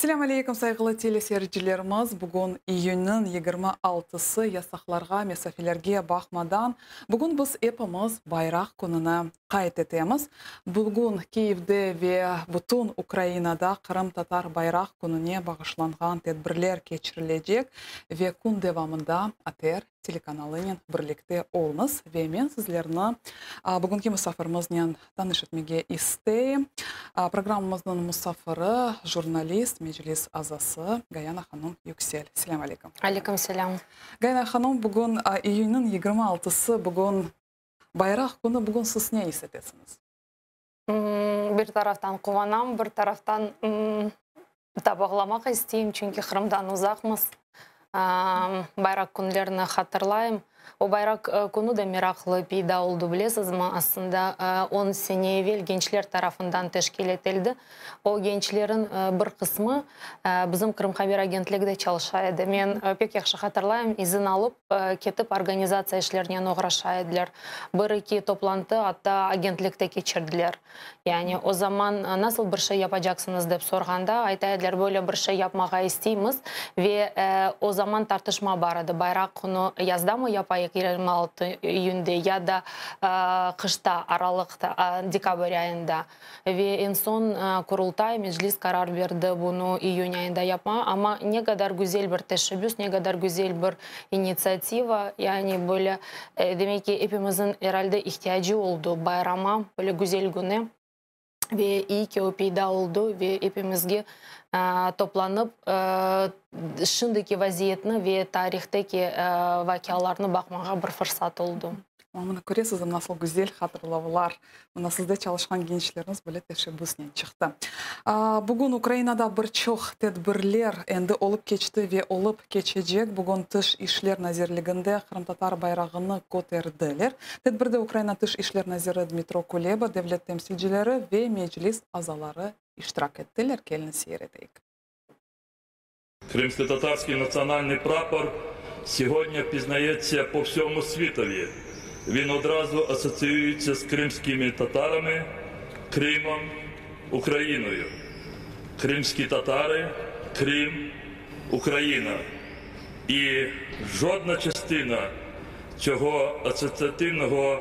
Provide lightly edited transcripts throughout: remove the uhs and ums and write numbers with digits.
Selâm aleyküm, sayğılı teleseyircilerimiz! Bugün iyünniñ 26-sı, yasaqlarğa, mesafelerge baqmadan, bugün biz epimiz Bayraq kününi qayd etemiz. Bugün Kiyevde ve bütün Ukrainada Qırımtatar bayraq kününe bağışlanğan tedbirler keçirilecek ve kün devamında ATR telekanalınen birlikte oluñız ve men sizlerni bugünki musafirimiznen tanış etmege isteyim. Programmamıznıñ musafiri, jurnalist, Meclis azası Gayana hanım Yüksel. Selâm aleyküm. Aleyküm selâm. Gayana hanım, bugün iyünniñ 26-sı, bugün Bayraq künü, bugün siz ne is etesiñiz? Bir taraftan quvanam, bir taraftan tap ağlamaq isteyim, çünki Qırımdan uzaqmız. Bayraq künlerini hatırlayım. O bayraq künü de meraqlı peyda oldı, bilesizmi? Aslında on sene evel gençler tarafından teşkil etildi. O gençlerin bir qısmı bizim Qırımhaber agentligide çalışa edi. Men pek yahşı hatırlayım, izin alıp, ketip organizatsiya işlerinen oğraşa ediler. Bir-eki toplantı atta agentlikte keçirdiler. Yani o zaman nasıl bir şey yapacaqsıñız dep sorğanda, ayta ediler, böyle bir şey yapmağa isteymiz. Ve o zaman tartışma bar edi, bayraq künü yazdamı yapayıq, 26 iyünde, ya da qışta, aralıqta, dekabr ayında. Ve eñ soñ Qurultay, Meclis qarar berdi bunı iyün ayında yapmağa. Amma ne qadar güzel bir teşebbüs, ne qadar güzel bir initsiativa, yani böyle, demek ki, epimizniñ er alde ihtiyacı oldu bayrama, böyle güzel güne. Ve iyi ki o peyda oldu ve epimizge toplanıp şimdiki vaziyetni ve tarihteki vaqialarnı baqmağa bir fırsat oldu. Mına köresiz, nasıl güzel hatırlavlar. Mına sizde çalışqan gençlerimiz böyle teşebbüsnen çıqtı. Bugün Ukrainada bir çoq tedbirler endi olıp keçti ve olıp keçecek. Bugün Tış işler nazirliginde qırımtatar bayrağını köterdiler. Tedbirde Ukraina Tış işler naziri Dmitro Kuleba, devlet temsilcileri ve Meclis azaları iştirak ettiler. Keliñiz seyir eteyik. Кримсько-татарський національний прапор сьогодні впізнається по всьому світові. Він одразу асоціюється з кримськими татарами, Кримом, Україною. Кримські татари, Крим, Україна. І жодна частина цього асоціативного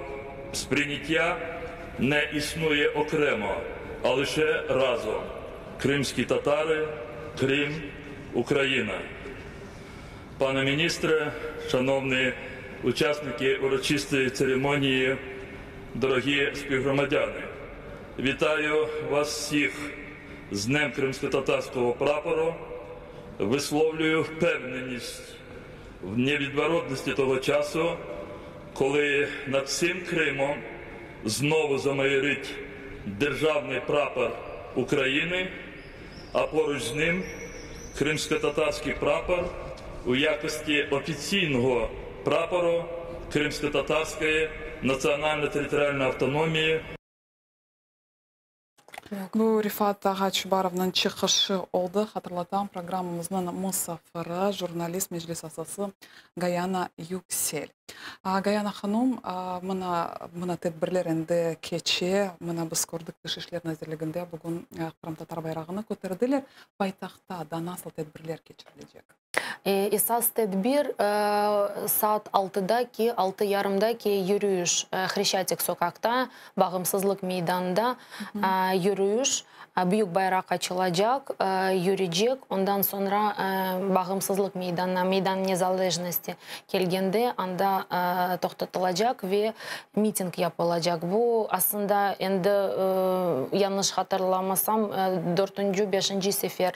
сприйняття не існує окремо, а лише разом. Кримські татари, Крим, Україна. Пане міністре, шановні учасники урочистої церемонії, дорогі співгромадяни, вітаю вас всіх з Днем кримськотатарського прапору, висловлюю впевненість в невідворотності того часу, коли над всім Кримом знову замайорить державний прапор України, а поруч з ним кримськотатарський прапор у якості офіційного прапору Кримськотатарської національно-територіальної автономії. Bu Refat ağa Çubarovnıñ çıqışı oldı. Hatırlatam, programmamıznıñ musafiri, jurnalist, Meclis azası Gayana Yüksel. Gayana hanum, mına, mına tedbirler endi keçe, mına biz kördik Tış işler nazirliginde bugün qırımtatar bayrağını köterdiler. Paytahtta da nasıl tedbirler keçirilecek? Esas tedbir saat altıda ki, altı yarımda ki yürüyüş Hreşçatik soqaqta, Bağımsızlıq meydanında yürüyüş, büyük bayraq açılacaq, yürücek, ondan soñra Bağımsızlıq meydanına, Meydan Nezalejnosti, kelgende anda toqtatılacaq ve miting yapılacaq. Bu, aslında, endi yañlış hatırlamasam, dörtünci, beşinci sefer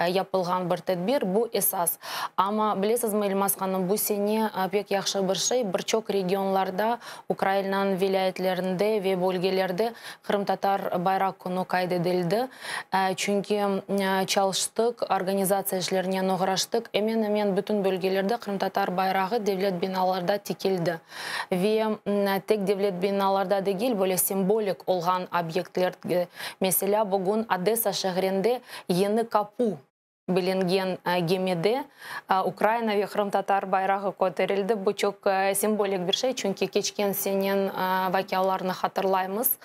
yapılğan bir tedbir, bu esas. Amma, bilesizmi, Elmaz hanım, bu sene pek yahşı bir şey, bir çoq regionlarda, Ukrainanıñ vilâyetlerinde ve bölgelerde Qırımtatar bayraq künü qayd edildi. Çünki çalıştıq, organizatsiya işlerinen oğraştıq, emen-emen bütün bölgelerde qırımtatar bayrağı devlet binalarda tikildi. Ve tek devlet binalarda degil, böyle sembolik olğan obyektlerde. Meselâ, bugün Odesa şehrinde Yeni Qapu. bilingen gemide Ukraina ve qırımtatar bayrağı köterildi. Bu çoq simvolik bir şey, çünki keçken senen vaqialarnı hatırlaymız.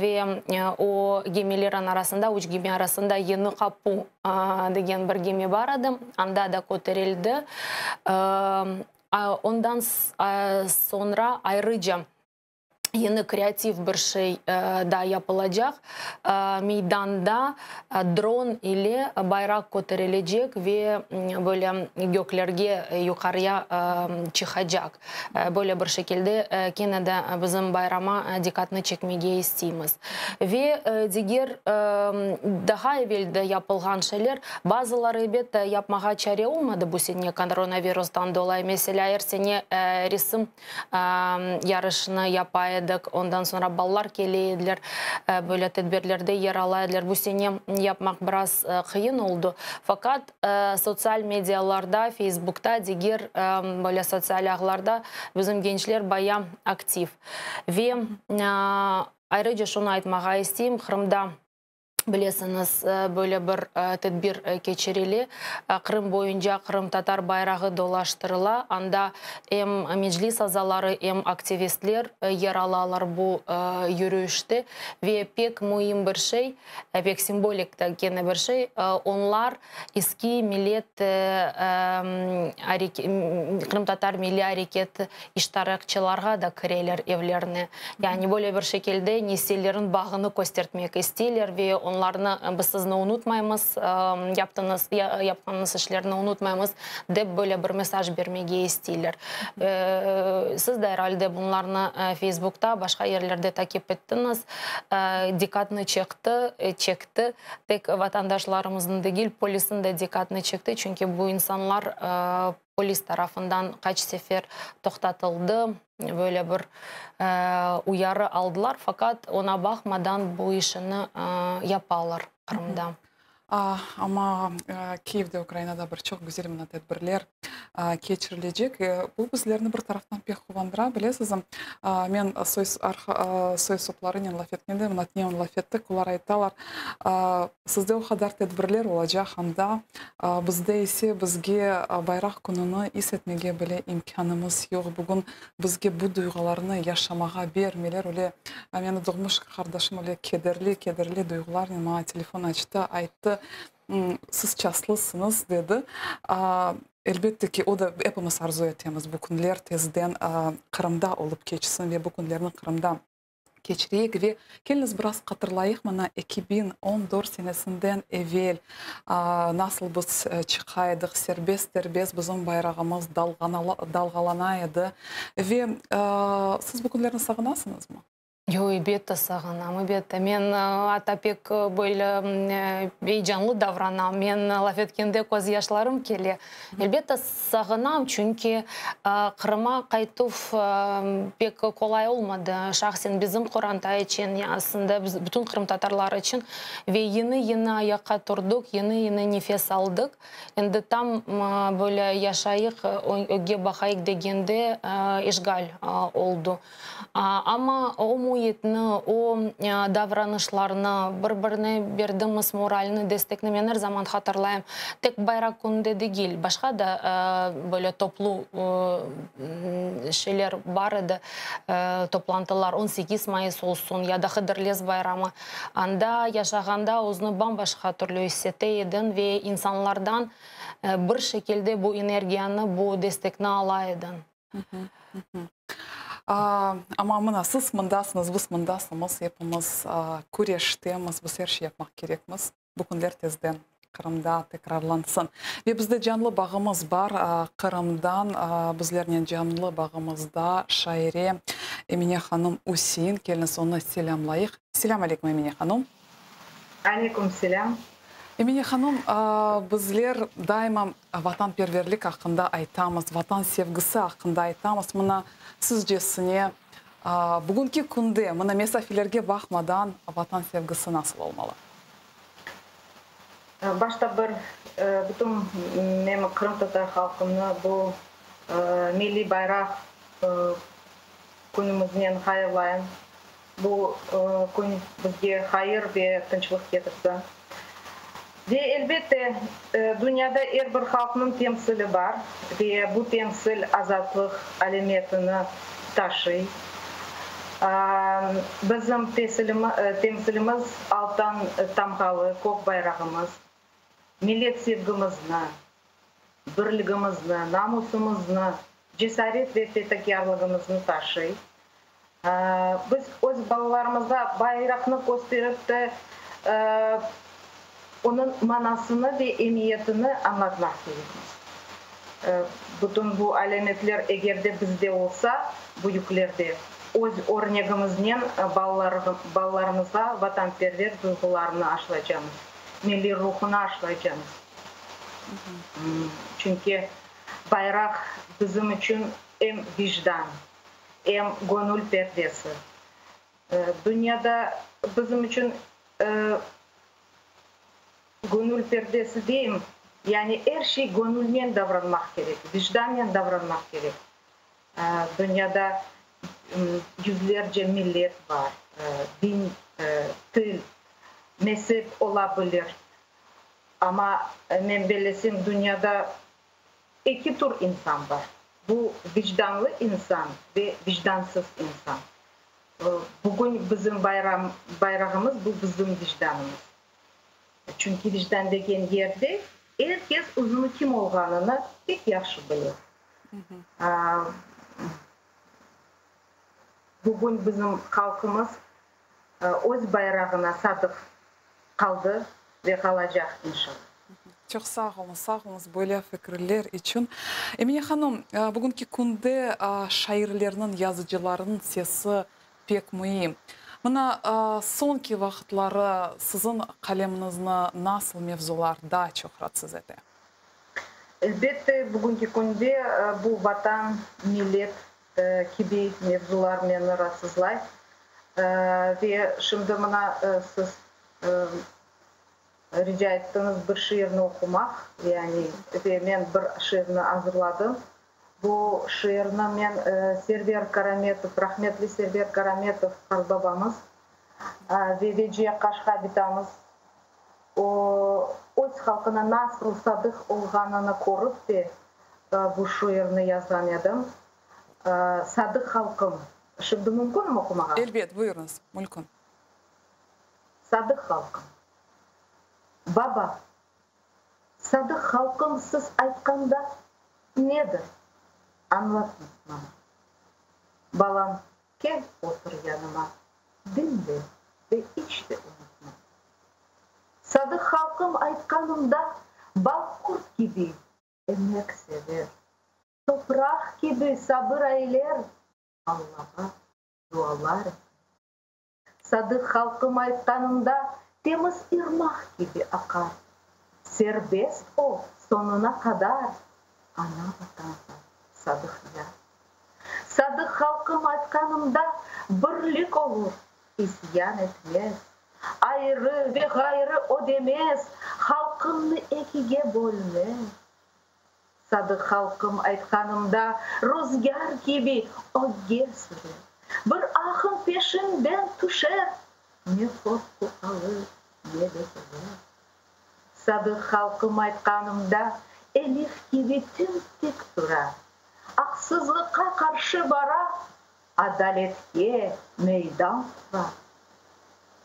Ve o gemilerniñ arasında, üç gemi arasında Yeñi Qapu degen bir gemi bar edi, anda da köterildi. Ondan soñra ayrıca Yeñi kreativ bir şey da yapılacaq, meydanda dron ile bayraq köterilecek ve böyle göklerge, yuqarıya çıqacaq. Böyle bir şekilde kene de bizim bayrama diqqatnı çekmege isteymiz. Ve diger daha evel de yapılğan şeyler, bazıları, ebet, yapmağa çare olmadı bu sene koronavirustan dolayı. Meselâ, er sene resim yarışını yapa edik, ondan soñra balalar kele ediler, böyle tedbirlerde yer ala ediler. Bu sene yapmaq biraz qıyın oldı. Faqat sotsial medialarda, Feysbukta, diger böyle sotsial ağlarda bizim gençler baya aktiv. Ve ayrıca şunı aytmağa isteyim, Qırımda Bilesiñiz, böyle bir tedbir keçirile, Qırım boyunca qırımtatar bayrağı dolaştırıla, anda em Meclis azaları, em aktivistler yer alalar bu yürüyüşte. Ve pek müim bir şey, pek simbolik da kene bir şey, onlar eski millet qırımtatar milliy areket İştirakçılarğa da kireler evlerine. Yani böyle bir şekilde nesillerin bağını köstertmek isteyler ve onlarnı biz sizni unutmaymız, yaptıñız, yapqanıñız işlerni unutmaymız, dep böyle bir mesaj bermege isteyler. Siz de er alde bunlarnı Feysbukta, başqa yerlerde takip ettiñiz. Diqqatnı çekti, çekti. Tek vatandaşlarımıznıñ degil, polisniñ de diqqatını çekti, çünki bu insanlar Polis tarafından qaç sefer toqtatıldı, böyle bir uyarı aldılar, faqat oña baqmadan bu işini yapalar Qırımda. Amma Kiyevde, Ukrainada bir çoq güzel mına tedbirler keçirilecek. Bu bizlerni bir taraftan pek quvandıra, bilesizmi? Men soy-soplarınen laf etkende, mına tünevin laf ettik, olar aytalar, Sizde o qadar tedbirler olacaq anda, bizde ise bizge Bayraq kününi is etmege bile imkânımız yoq. Bugün bizge bu duyğularnı yaşamağa bermeyler. Öyle meni doğmuş qardaşım öyle kederli, kederli duyğularnen maña telefon açtı, ayttı, siz çaslısıñız, dedi. Elbette ki, o da epimiz arzu etemiz, bu künler tezden Qırımda olıp keçsin ve bu künlerni Qırımda keçireyik ve keliñiz biraz hatırlayıq, mına 2014 senesinden evel nasıl biz çıqa edik, serbest-serbest bizim bayrağımız dalğalana edi. Ve siz bu künlerni sağınasıñızmı? Yoq, elbette sağınam, elbette. Men atta pek böyle eyecanlı davranam. Men laf etkende közyaşlarım kele. Elbette, sağınam, çünki Qırıma qaytuv pek qolay olmadı, şahsen bizim qoranta içün, aslında bütün qırımtatarlar içün. Ve yeni-yeni ayaqqa turdıq, yeni-yeni nefes aldıq. Endi tam böyle yaşayıq, ögge baqayıq degende işğal oldı. Amma o müitni, o davranışlarnı, bir-birine berdiğimiz moralni, destekni men er zaman hatırlayım. Tek Bayraq kününde degil, başqa da böyle toplu şeyler bar edi, toplantılar, 18 mayıs olsun ya da Hıdırlez bayramı. Anda yaşağanda özüni bam-başqa türlü issete ediñ ve insanlardan bir şekilde bu energiyanı, bu destekni ala ediñ. Amma mına siz mındasıñız, biz mındasımız, epimiz küreştemiz, biz er şey yapmaq kerekmiz. Bu künler tezden Qırımda tekrarlansın. Ve bizde canlı bağımız bar, Qırımdan bizlernen canlı bağımızda şaire Emine hanım Üsein. Keliñiz, onı selâmlayıq. Selâm aleyküm, Emine hanım. Aleyküm selâm. Emine hanım, bizler daima vatanperverlik aqqında aytamız, vatan sevgisi aqqında aytamız. Mına, sizcesine, bugünki künde, mına, mesafelerge baqmadan, vatan sevgisi nasıl olmalı? Başta bir bütün men qırımtatar halqımnı bu milliy bayraq künümiznen hayırlayım. Bu kün bizge hayır ve tınçlıq ketirsin. Ve, elbette, dünyada er bir halqnıñ temsili bar ve bu temsil azatlıq alâmetini taşıy. Bizim temsilimiz altın tamğalı kök bayrağımız, millet sevgimizni, birligimizni, namusımıznı, cesaret ve fedakarlığımıznı taşıy. Biz öz balalarımızğa bayraqnı kösterip de, onıñ manasını ve emiyetini añlatmaq kerekmiz. Bütün bu alâmetler eger de bizde olsa, büyüklerde, öz örnegimiznen balalarımızğa vatanperver duyğularını aşlaycamız, milliy ruhunı aşlaycamız. Çünki bayraq bizim içün em vicdan, em göñül perdesi. Dünyada bizim içün göñül perdesi deyim, yani er şey göñülnen davranmaq kerek, vicdannen davranmaq kerek. Dünyada yüzlerce millet bar, din, til, mezep ola bilir. Amma men bellesem, dünyada Eki tür insan bar, bu vicdanlı insan ve vicdansız insan. Bugün bizim bayram, bayrağımız, bu bizim vicdanımız. Çünki vicdan degen yerde er kes özüni kim olğanını pek yahşı bile. Bugün bizim halqımız öz bayrağına sadıq qaldı ve qalacaq, inşallah. Çoq sağ oluñız, sağ oluñız böyle fikirler içün. Emine hanım, bugünki künde şairlerniñ, yazıcılarnıñ sesi pek müim. Mına soñki vaqıtları siziñ qalemiñizni nasıl mevzular daa çoq ratsız ete? Elbette, bugünki künde bu Vatan, millet kibi mevzular meni raatsızlay. Ve şimdi mına siz rica ettiñiz bir şiirni oqumaq, yani ve men bir şiirni azırladım. Bu şiirni men Server Karametov, rahmetli Server Karametov qartbabamız ve Veciye Kaşka bitamız, o, öz halqına nasıl sadıq olğanını körip de bu şiirni yazğan edim. Sadıq halqım. Şimdi mümkünmi oqumağa? Elbet, buyurıñız, mülkün. Sadıq halqım. Baba, sadıq halqım siz aytqanda nedir? Añlatıñız maña. Balam, kel otur yanıma, diñle ve iç de unutma. Sadıq halqım aytqanımda balqurt kibi emek sever, topraq kibi sabır ayler, Allağa dualar eter. Sadıq halqım aytqanında temiz irmaq kibi aqar. Serbest o soñuna qadar Ana-Vatanğa sadıq yar. Sadıq halqım aytqanında birlik olur, isyan etmez. Ayrı ve ğayrı o demez, halqımnı ekige bölmez. Sadıq halqım aytqanımda ruzgâr kibi ögge sürer, bir ahın peşinden tüşer, ne qorqu alır, ne de keder. Sadıq halqım aytqanımda elif kibi tim-tik tura, aqsızlıqqa qarşı bara, adaletke meydan qura.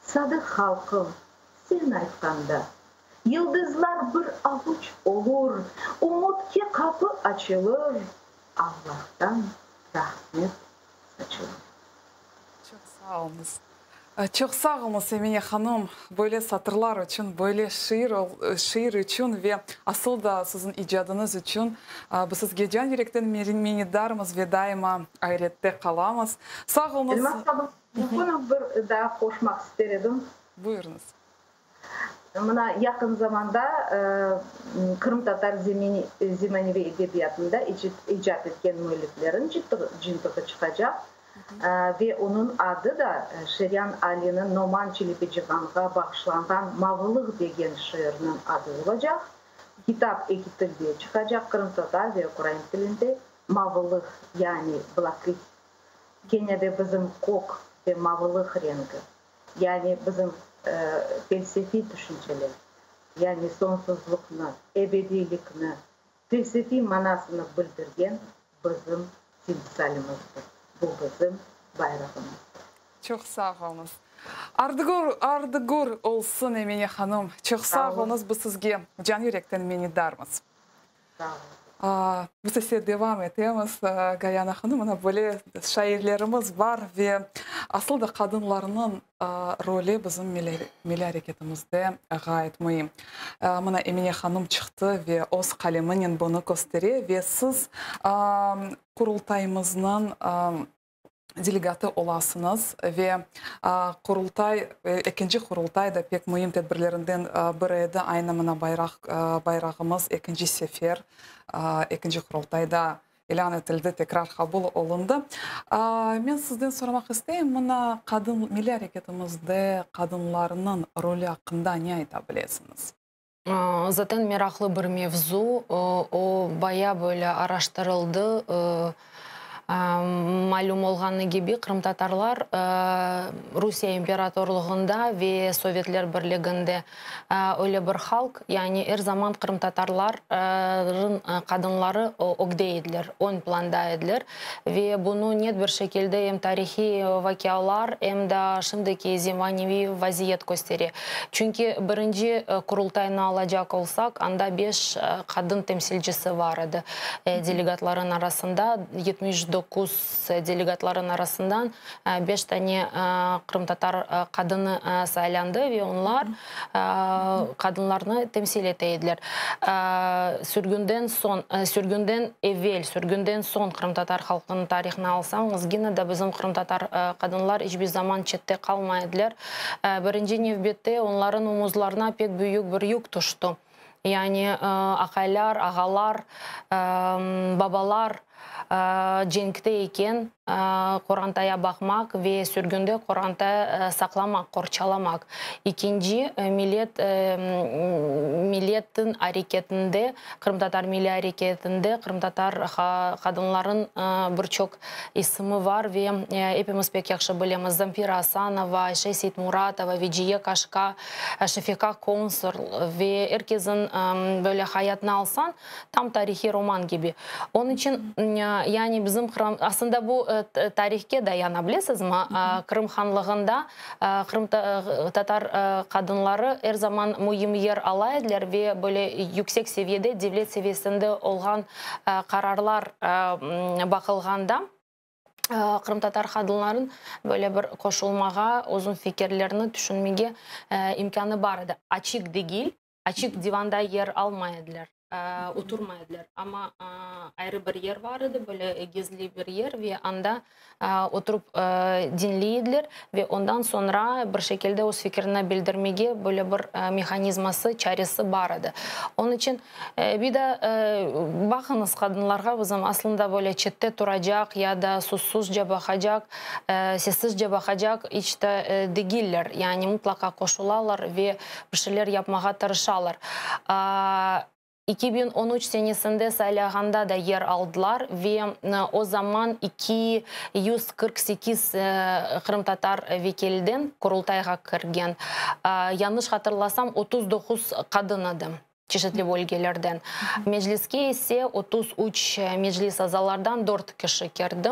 Sadıq halqım, sen aytqanda, yıldızlar bir avuç olur, Umutke qapı açılır, Allahtan rahmet saçılır. Çoq sağ oluñız. Çoq sağ oluñız, Emine hanım, böyle satırlar içün, böyle şiir, şiir içün ve asıl da siziñ icadıñız içün. Biz sizge can yürekten minnetdarmız ve daima ayrette qalamız. Sağ oluñız. Elmaz hanım, Bunı bir daa qoşmaq ister edim. Buyurıñız. Mına yaqın zamanda qırımtatar zemaneviy edebiyatında icat etken müelliflerin cıntığı çıqacaq ve onıñ adı da Şeryan Aliniñ Noman Çelebicihanğa bağışlanğan Mavılıq degen şiirniñ adı olacaq. Kitap eki tilde çıqacaq, qırımtatar ve ukrain tilinde. Mavılıq, yani blakit Kene de bizim kök ve mavılıq rengi, yani bizim felsefiy tüşünceler. yani soñsuzlıqnı, ebediylikni, felsefiy manasını bildirgen bizim timsalimizdir. Bu bizim bayrağımızdır. Çoq sağ oluñız. Ardı-gur, ardı-gur olsun, Emine hanım. Çoq sağ oluñız, biz sizge can yürekten minnetdarmız. Sağ oluñız. Biz ise devam etemiz, Gayana hanım, mına böyle şairlerimiz bar ve asıl da qadınlarnıñ roli bizim milliy areketimizde ğayet müim. Mına Emine hanım çıqtı ve öz qaleminen bunı köstere ve siz Qurultayımıznıñ delegatı olasıñız ve Qurultay, ekinci Qurultay da pek müim tedbirlerinden biri edi, aynı mına bayraq, bayrağımız ekinci sefer ekinci Qurultayda ilân etildi, tekrar qabul olundı. Men sizden soramaq isteyim, mına qadın, milliy areketimizde qadınlarnıñ rolü aqqında ne ayta bilesiñiz? Zaten meraqlı bir mevzu, o baya böyle araştırıldı. Malüm olğanı kibi, qırımtatarlar Rusiye imperatorlığında ve Sovetler Birliginde öyle bir halq, yani er zaman qırımtatarlarnıñ qadınları ögde ediler, ön planda ediler ve bunı net bir şekilde em tarihiy vaqialar, em de şimdiki zemaneviy vaziyet köstere. Çünki birinci Qurultaynı alacaq olsaq, anda beş qadın temsilcisi bar edi delegatlarıñ arasında, 79 delegatlarıñ arasından beş tane qırımtatar qadını saylandı ve onlar qadınlarnı temsil ete ediler. Sürgünden soñ, sürgünden evel, sürgünden soñ qırımtatar halqınıñ tarihını alsañız, gene de bizim qırımtatar qadınlar iç bir zaman çette qalmay ediler. Birinci nevbette onların omuzlarına pek büyük bir yük tüşti. Yani aqaylar, ağalar, babalar cenkte eken, qorantaya baqmaq ve sürgünde qoranta saqlamaq, qorçalamaq. İkinci, millet, milletniñ areketinde, qırımtatar milliy areketinde qırımtatar qadınlarınıñ bir çoq isimi bar ve epimiz pek yahşı bilemiz, Zamfira Asanova, Ayşe Seytmuratova, Veciye Kaşka, Şefika Konsor ve er kesin böyle hayatını alsañ, tam tarihiy roman kibi. Onıñ içün, yani bizim Qırım, aslında bu tarihke dayana, bilesizmi, Qırım hanlığında qırımtatar qadınları er zaman müim yer ala ediler ve böyle yüksek seviyede, devlet seviyesinde olğan qararlar baqılğanda, qırımtatar qadınlarınıñ böyle bir qoşulmağa, özüniñ fikirlerini tüşünmege imkânı bar edi. Açıq degil, açıq divanda yer almay ediler, oturmay ediler, amma ayrı bir yer bar edi, böyle gizli bir yer ve anda oturıp diñley ediler ve ondan soñra bir şekilde öz fikirini bildirmege böyle bir mehanizması, çaresi bar edi. Onıñ içün Bir de baqıñız, qadınlarğa bizim aslında böyle çette turacaq ya da sussuzca baqacaq, sessizce baqacaq iç de degiller. Yani mıtlaqa qoşulalar ve bir şeyler yapmağa tırışalar. 2013 senesinde saylağanda da yer aldılar ve o zaman 248 qırımtatar vekilden Qurultayğa kirgen, yañlış hatırlasam, 39 qadın edi. Çeşitli bölgelerden. Mecliske ise 33 meclis azalardan dört kişi kirdi.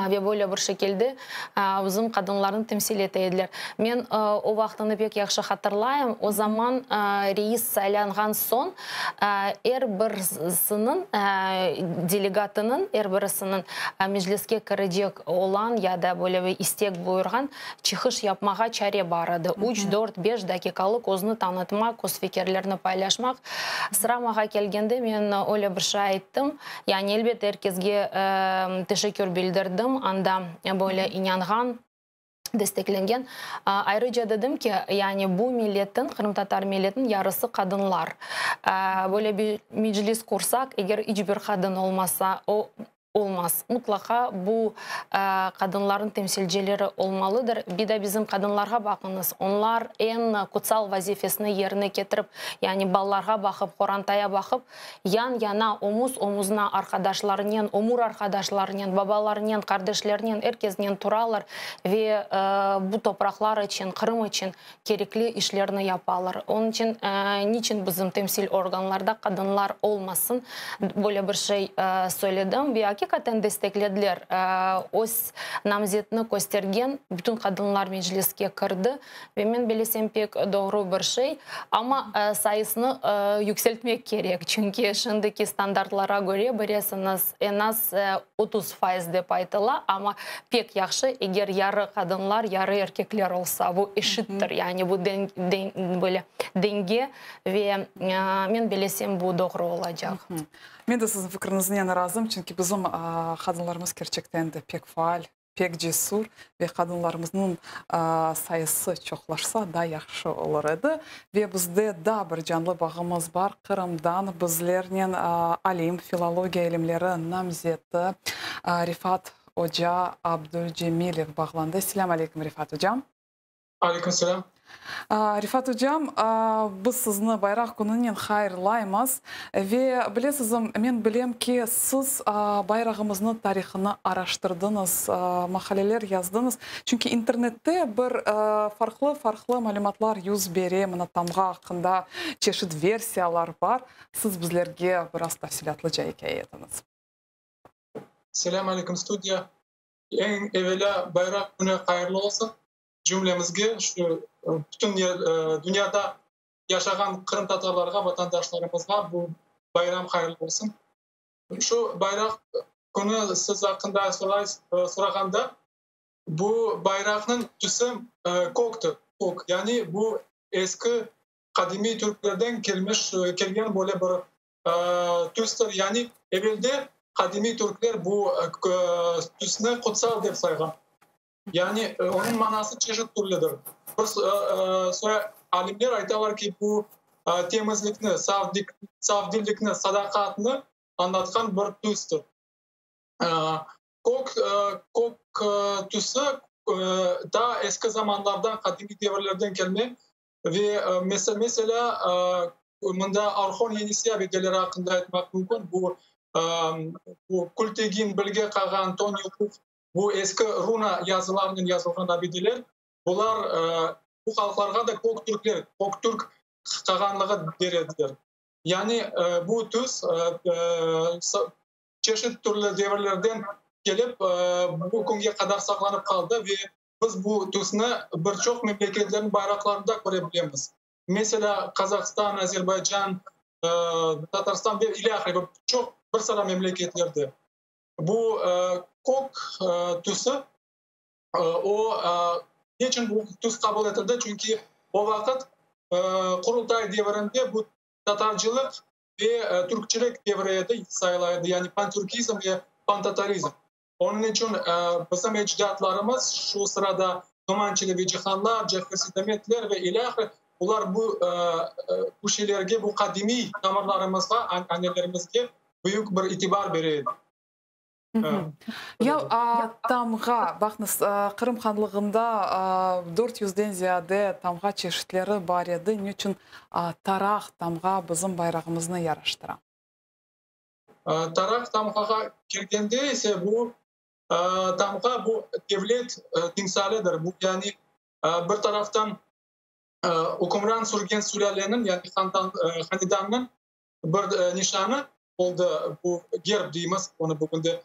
Ve böyle bir şekilde bizim qadınlarnı temsil ete ediler. Men o vaqtını pek yahşı hatırlayım. O zaman reis saylanğan soñ er birisiniñ, delegatınıñ, er birisiniñ mecliske kirecek olan ya da böyle bir istek buyurğan Çıqış yapmağa çare bar edi. Üç, dört, beş daqiqalıq özüni tanıtmaq, öz fikirlerini paylaşmaq. Sıra maña kelgende men öyle bir şey ayttım. Yani, elbette, er kesge teşekkür bildirdim, anda böyle inanğan, desteklengen. Ayrıca dedim ki, yani bu milletniñ, qırımtatar milletiniñ yarısı qadınlar. Böyle bir meclis qursaq, eger iç bir qadın olmasa, o. Olmaz. Mutlaqa bu qadınlarnıñ temsilcileri olmalıdır. Bir de bizim qadınlarğa baqıñız, onlar eñ kutsal vazifesini yerine ketirip, yani balalarğa baqıp, qorantaya baqıp, yan-yana, omuz-omuzına arqadaşlarınen, ömür arqadaşlarınen, babalarınen, qardeşlerinen, er kesnen turalar ve bu topraqlar içün, Qırım içün kerekli işlerni yapalar. Onıñ içün niçün bizim temsil organlarda qadınlar olmasın, böyle bir şey söyledim ve aqiqaten desteklediler. Öz namzetini köstergen bütün qadınlar mecliske kirdi ve men bilesem pek doğru bir şey. Amma sayısını yükseltmek kerek, çünki şimdiki standartlara köre, bilesiñiz, eñ az 30% dep aytıla, amma pek yahşı, eger yarı qadınlar, yarı erkekler olsa, bu eşittir, yani bu böyle denge ve men bilesem, bu doğru olacaq. Men de siziñ fikriñiznen razım, çünki bizim qadınlarımız kerçekten de pek faal, pek cesur ve qadınlarımıznıñ sayısı çoqlaşsa, daa yahşı olur edi. Ve bizde daa bir canlı bağımız bar, Qırımdan bizlernen alim, filologiya ilimleri namzeti Refat oca Abdulcemilev bağlandı. Selâm aleyküm, Refat ocam. Aleyküm selâm. Refat ocam, biz sizni Bayraq kününen hayırlaymız. Ve bilesiz, men bilem ki, siz bayrağımıznıñ tarihını araştırdıñız, maqaleler yazdıñız. Çünki internette bir farqlı-farqlı malümatlar bere, mına tamğa aqqında çeşit versiyalar bar. Siz bizlerge biraz tafsilâtlıca ikâye etiñiz. Selâm aleyküm, studiya. Eñ evelâ Bayraq künü hayırlı olsun cümlemizge, şu bütün dünyada yaşağan qırımtatarlarğa, vatandaşlarımızğa bu bayram hayırlı olsun. Şu Bayraq künü siz aqqında sorağanda, bu bayraqnıñ tüsü köktir, kök. Yani bu eski qadimiy türklerden kelmiş, kelgen böyle bir tüstir. Yani evelde qadimiy türkler bu tüsni qutsal dep sayğan. Yani onıñ manası çeşit türlüdir. Bir sıra alimler aytalar ki, bu temizlikni, safdillikni, sadaqatnı añlatqan bir tüstir. Kök, kök tüsü daa eski zamanlardan, qadimiy devirlerden kelme ve meselâ, mında Orhon-Yenisey abideleri aqqında aytmaq mümkün. Bu, Kültegin, Bilge Qağan, Tonyuquq, Bu eski runa yazılarınen yazılğan abideler, bular bu halqlarğa da kök türkler, kök türk qağanlığı der ediler. Yani bu tüs çeşit türlü devirlerden kelip bu künge qadar saqlanıp qaldı ve biz bu tüsni bir çoq memleketlerniñ bayraqlarında köre bilemiz. Meselâ, Qazahstan, Azerbaycan, Tatarstan ve ilâhre çoq bir sıra memleketlerde. Bu kök tüsü, o, neçün bu tüs qabul etildi? Çünki o vaqıt Qurultay devirinde bu tatarcılıq ve türkçilik devri edi, sayıla edi, yani pantürkizm ve pantatarizm. Onıñ içün bizim ecdatlarımız, şu sırada Noman Çelebicihanlar, Cafer Seydametler ve ilâhre, olar bu bu şeylerge, bu qadimiy tamırlarımızğa, ananelerimizge büyük bir itibar bere edi. Ya tamğa, baqıñız, Qırım hanlığında 400-den ziyade tamğa çeşitleri bar edi, ne içün taraq tamğa bizim bayrağımıznı yaraştıra? Taraq tamğağa kelgende ise, bu tamğa bu devlet timsalidir. Bu yani bir taraftan ükümran sürgen sülâleniñ, yani hanedannıñ bir nişanı oldı, bu gerb deymiz onı bugünde.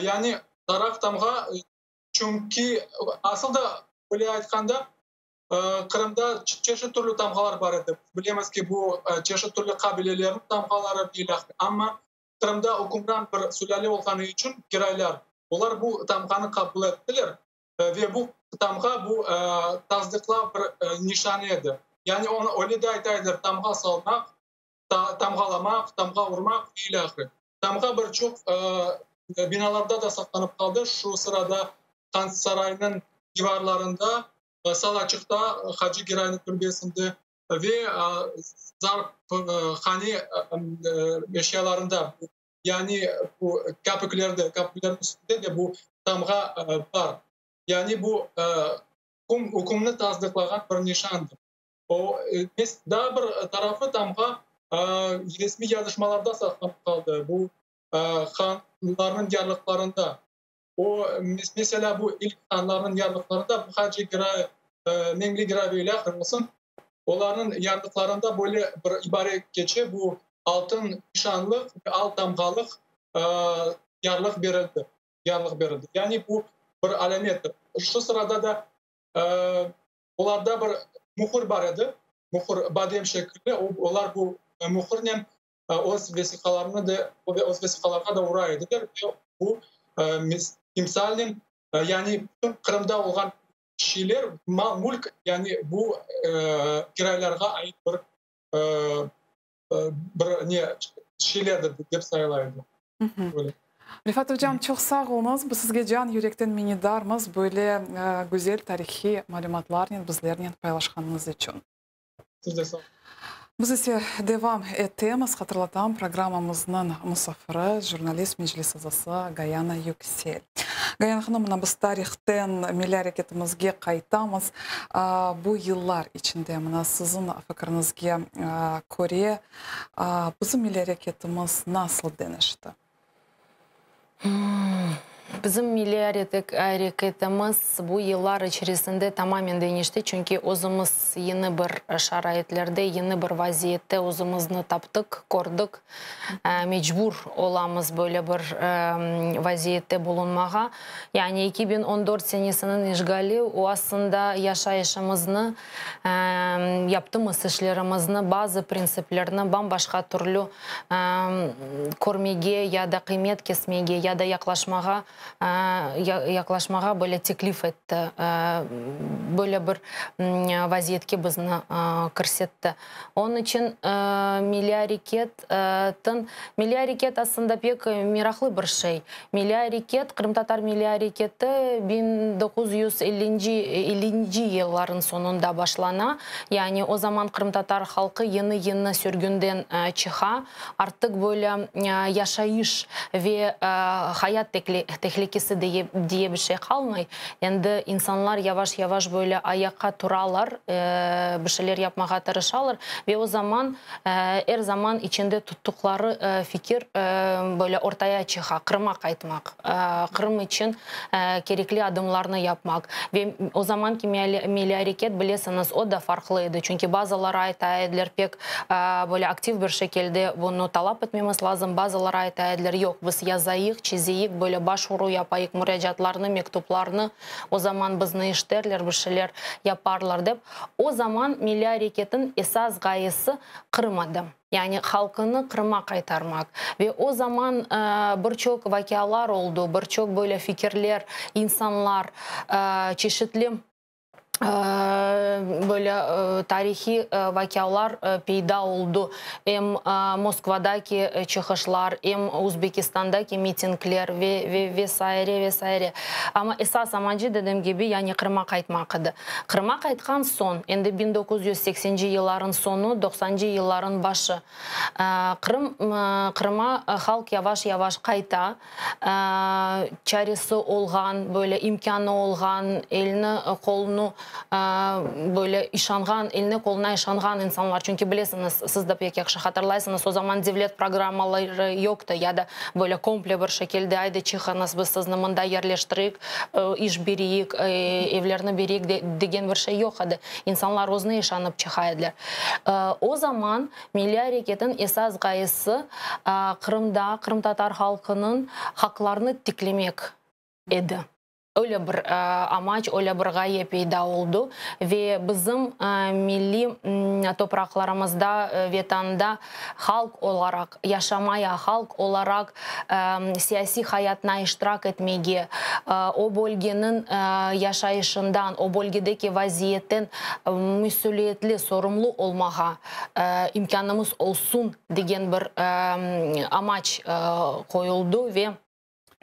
Yani taraq tamğa, çünki asıl da böyle aytqanda, Qırımda çeşit türlü tamğalar bar edi. Bilemiz ki, bu çeşit türlü qabilelerniñ tamğaları ve ilâhre. Amma Qırımda ükümran bir sülâle olğanı içün Giraylar, olar bu tamğanı qabul ettiler ve bu tamğa bu tasdıqlav bir nişanı edi. Yani onı öyle de ayta ediler, tamğa salmaq, tamğalamaq, tamğa urmaq ve ilâhre. Tamğa bir çoq binalarda da saqlanıp qaldı, şu sırada Han saraynıñ divarlarında, Salaçıqta Hacı Giraynıñ türbesinde ve zarp hane eşyalarında. Yani bu kapiklerde, kapiklerniñ üstünde de bu tamğa bar. Yani bu üküm, ükümni tasdıqlağan bir nişandır. O, daa bir tarafı tamğa resmiy yazışmalarda saqlanıp qaldı. Bu hanlarnıñ yarlıqlarında. O, meselâ, bu ilk hanlarnıñ yarlıqlarında, bu Hacı Giray, Meñli Giray ve ilâhre olsun, olarnıñ yarlıqlarında böyle bir ibare keçe, bu altın nişanlıq ve al tamğalıq yarlıq berildi, yarlıq berildi. Yani bu bir alâmettir. Şu sırada da olarda bir mühür bar edi, mühür badem şekilli, olar bu mühürnen öz vesiqalarını da, öz vesiqalarğa da ura ediler ve bu timsalnen, yani bütün Qırımda olğan şeyler, mal-mülk, yani bu Giraylarğa ait bir bir ne şeylerdir dep sayıla edi. Böyle. Refat ocam, çoq sağ oluñız. Biz sizge can yürekten minnetdarmız, böyle güzel tarihiy malümatlarnen bizlernen paylaşqanıñız içün. Siz de sağ. Biz ise devam etemiz. Hatırlatam, programmamıznıñ musafiri, jurnalist, Meclis azası Gayana Yüksel. Gayana hanım, mına biz tarihten milliy areketimizge qaytamız. Bu yıllar içinde, mına siziñ fikriñizge köre, bizim milliy areketimiz nasıl deñişti? Bizim milliy areketimiz bu yıllar içerisinde tamamen deñişti, çünki özümiz yeni bir şaraitlerde, yeni bir vaziyette özümizni taptıq, kördik, mecbur olamız böyle bir vaziyette bulunmağa. Yani 2014 senesiniñ işğali, o aslında yaşayışımıznı, yaptığımız işlerimizni, bazı printsiplerni bam-başqa türlü körmege ya da qıymet kesmege ya da yaqlaşmağa yaqlaşmağa böyle teklif etti, böyle bir vaziyetke bizni kirsetti. Onıñ içün milliy areketin, milliy areket aslında pek meraqlı bir şey. Milliy areket, qırımtatar milliy areketi 1950-nci ellinci yıllarıñ soñunda başlana. Yani o zaman qırımtatar halqı yeñi-yeñi sürgünden çıqa, artıq böyle yaşayış ve hayat tehlikesi diye bir şey qalmay. Endi insanlar yavaş-yavaş böyle ayaqqa turalar, bir şeyler yapmağa tırışalar ve o zaman er zaman içinde tuttuqları fikir böyle ortaya çıqa, Qırıma qaytmaq, Qırım içün kerekli adımlarnı yapmaq. Ve o zamanki milliy areket, bilesiñiz, o da farqlı edi, çünki bazıları ayta ediler, pek böyle aktiv bir şekilde bunı talap etmemiz lazım, bazıları ayta ediler, yoq, biz yazayıq, çizeyik, böyle başvuru yapayıq, muracaatlarnı, mektuplarnı, o zaman bizni işiterler, bir şeyler yaparlar dep. O zaman milliy areketniñ esas ğayesi Qırım edi. Yani halqını Qırıma qaytarmaq. Ve o zaman bir çoq vaqialar oldu, bir çoq böyle fikirler, insanlar, çeşitli böyle tarihiy vaqialar peyda oldu. Em Moskvadaki çıqışlar, em Özbekistandaki mitingler ve ve ve saire, ve saire. Amma esas amacı, dedim kibi, yani Qırıma qaytmaq edi. Qırıma qaytqan soñ, endi 1980-ci yıllarıñ soñu, doqsancı yıllarıñ başı, Qırım, Qırıma halq yavaş-yavaş qayta, çaresi olğan, böyle imkânı olğan, elini, qolunu böyle işanğan, eline qoluna işanğan insanlar. Çünki bilesiñiz, siz de pek yahşı hatırlaysıñız, o zaman devlet programmaları yoqtı ya da böyle komple bir şekilde aydı çıqıñız, biz sizni mında yerleştireyik, iş bereyik, evlerni bereyik degen bir şey yoq edi. İnsanlar özüne işanıp çıqa ediler. O zaman milliy areketniñ esas ğayesi Qırımda qırımtatar halqınıñ haqlarını tiklemek edi. Öyle bir amaç, öyle bir ğaye peyda oldu ve bizim milliy topraqlarımızda, Vetanda halq olaraq yaşamaya, halq olaraq siyasiy hayatına iştirak etmege, o bölgeniñ yaşayışından, o bölgedeki vaziyetten mesüliyetli, sorumlu olmağa imkânımız olsun degen bir amaç qoyuldı ve.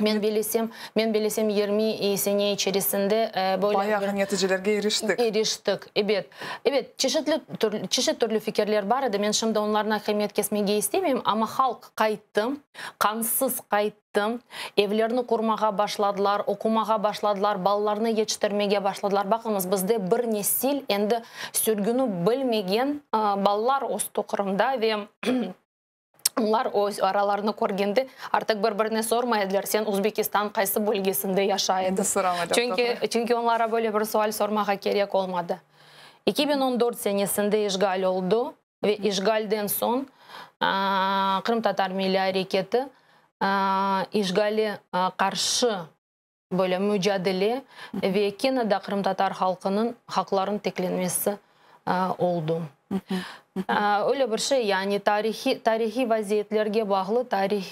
Men bilesem, men bilesem 20 sene içerisinde böyle Bayağı neticelerge iriştik. İriştik, ebet. Ebet, çeşitli çeşit türlü fikirler bar edi, men şimdi onlarnı qıymet kesmege istemeyim, amma halq qayttı, qansız qayttı, evlerni qurmağa başladılar, oqumağa başladılar, balalarnı yetiştirmege başladılar. Baqıñız, bizde bir nesil endi sürgüni bilmegen balalar östi Qırımda ve Olar öz aralarını körgende, artıq bir-birine sormay ediler, sen Uzbekistan qaysı bölgesinde yaşay ediñ? Çünki, çünki onlara böyle bir sual sormağa kerek olmadı. 2014 senesinde işğal oldı ve işğalden soñ Qırımtatar milliy areketi işğale qarşı böyle mücadele ve kene de qırımtatar halqınıñ haqlarınıñ tiklenmesi oldu. Öyle bir şey, yani tarihi, tarihiy vaziyetlerge bağlı, tarih,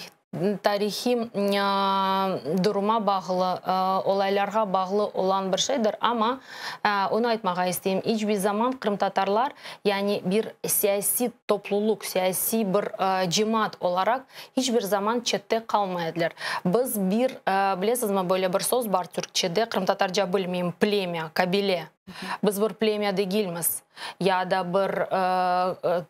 tarihiy duruma bağlı, olaylarğa bağlı olan bir şeydir. Amma onı aytmağa isteyim, iç bir zaman qırımtatarlar, yani bir siyasiy topluluq, siyasiy bir cemaat olaraq iç bir zaman çette qalmay ediler. Biz bir, bilesizmi, böyle bir söz bar türkçede, qırımtatarca bilmeyim, plemya, qabile. Biz bir plemya degilmiz, ya da bir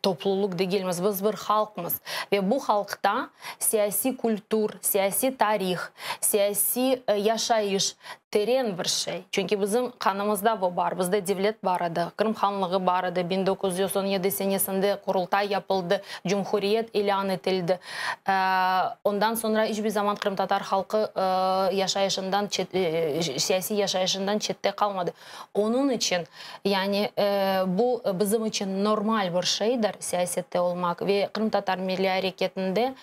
topluluq degilmiz, biz bir halqmız. Ve bu halqta siyasiy kültür, siyasiy tarih, siyasiy yaşayış teren bir şey. Çünki bizim qanımızda bu bar. Bizde devlet bar edi, Qırım hanlığı bar edi, 1917 senesinde Qurultay yapıldı, cumhuriyet ilân etildi. Ondan soñra iç bir zaman qırımtatar halqı yaşayışından, siyasiy yaşayışından çette qalmadı. Onıñ içün, yani bu bizim içün normal bir şeydir, siyasette olmaq ve qırımtatar milliy areketinde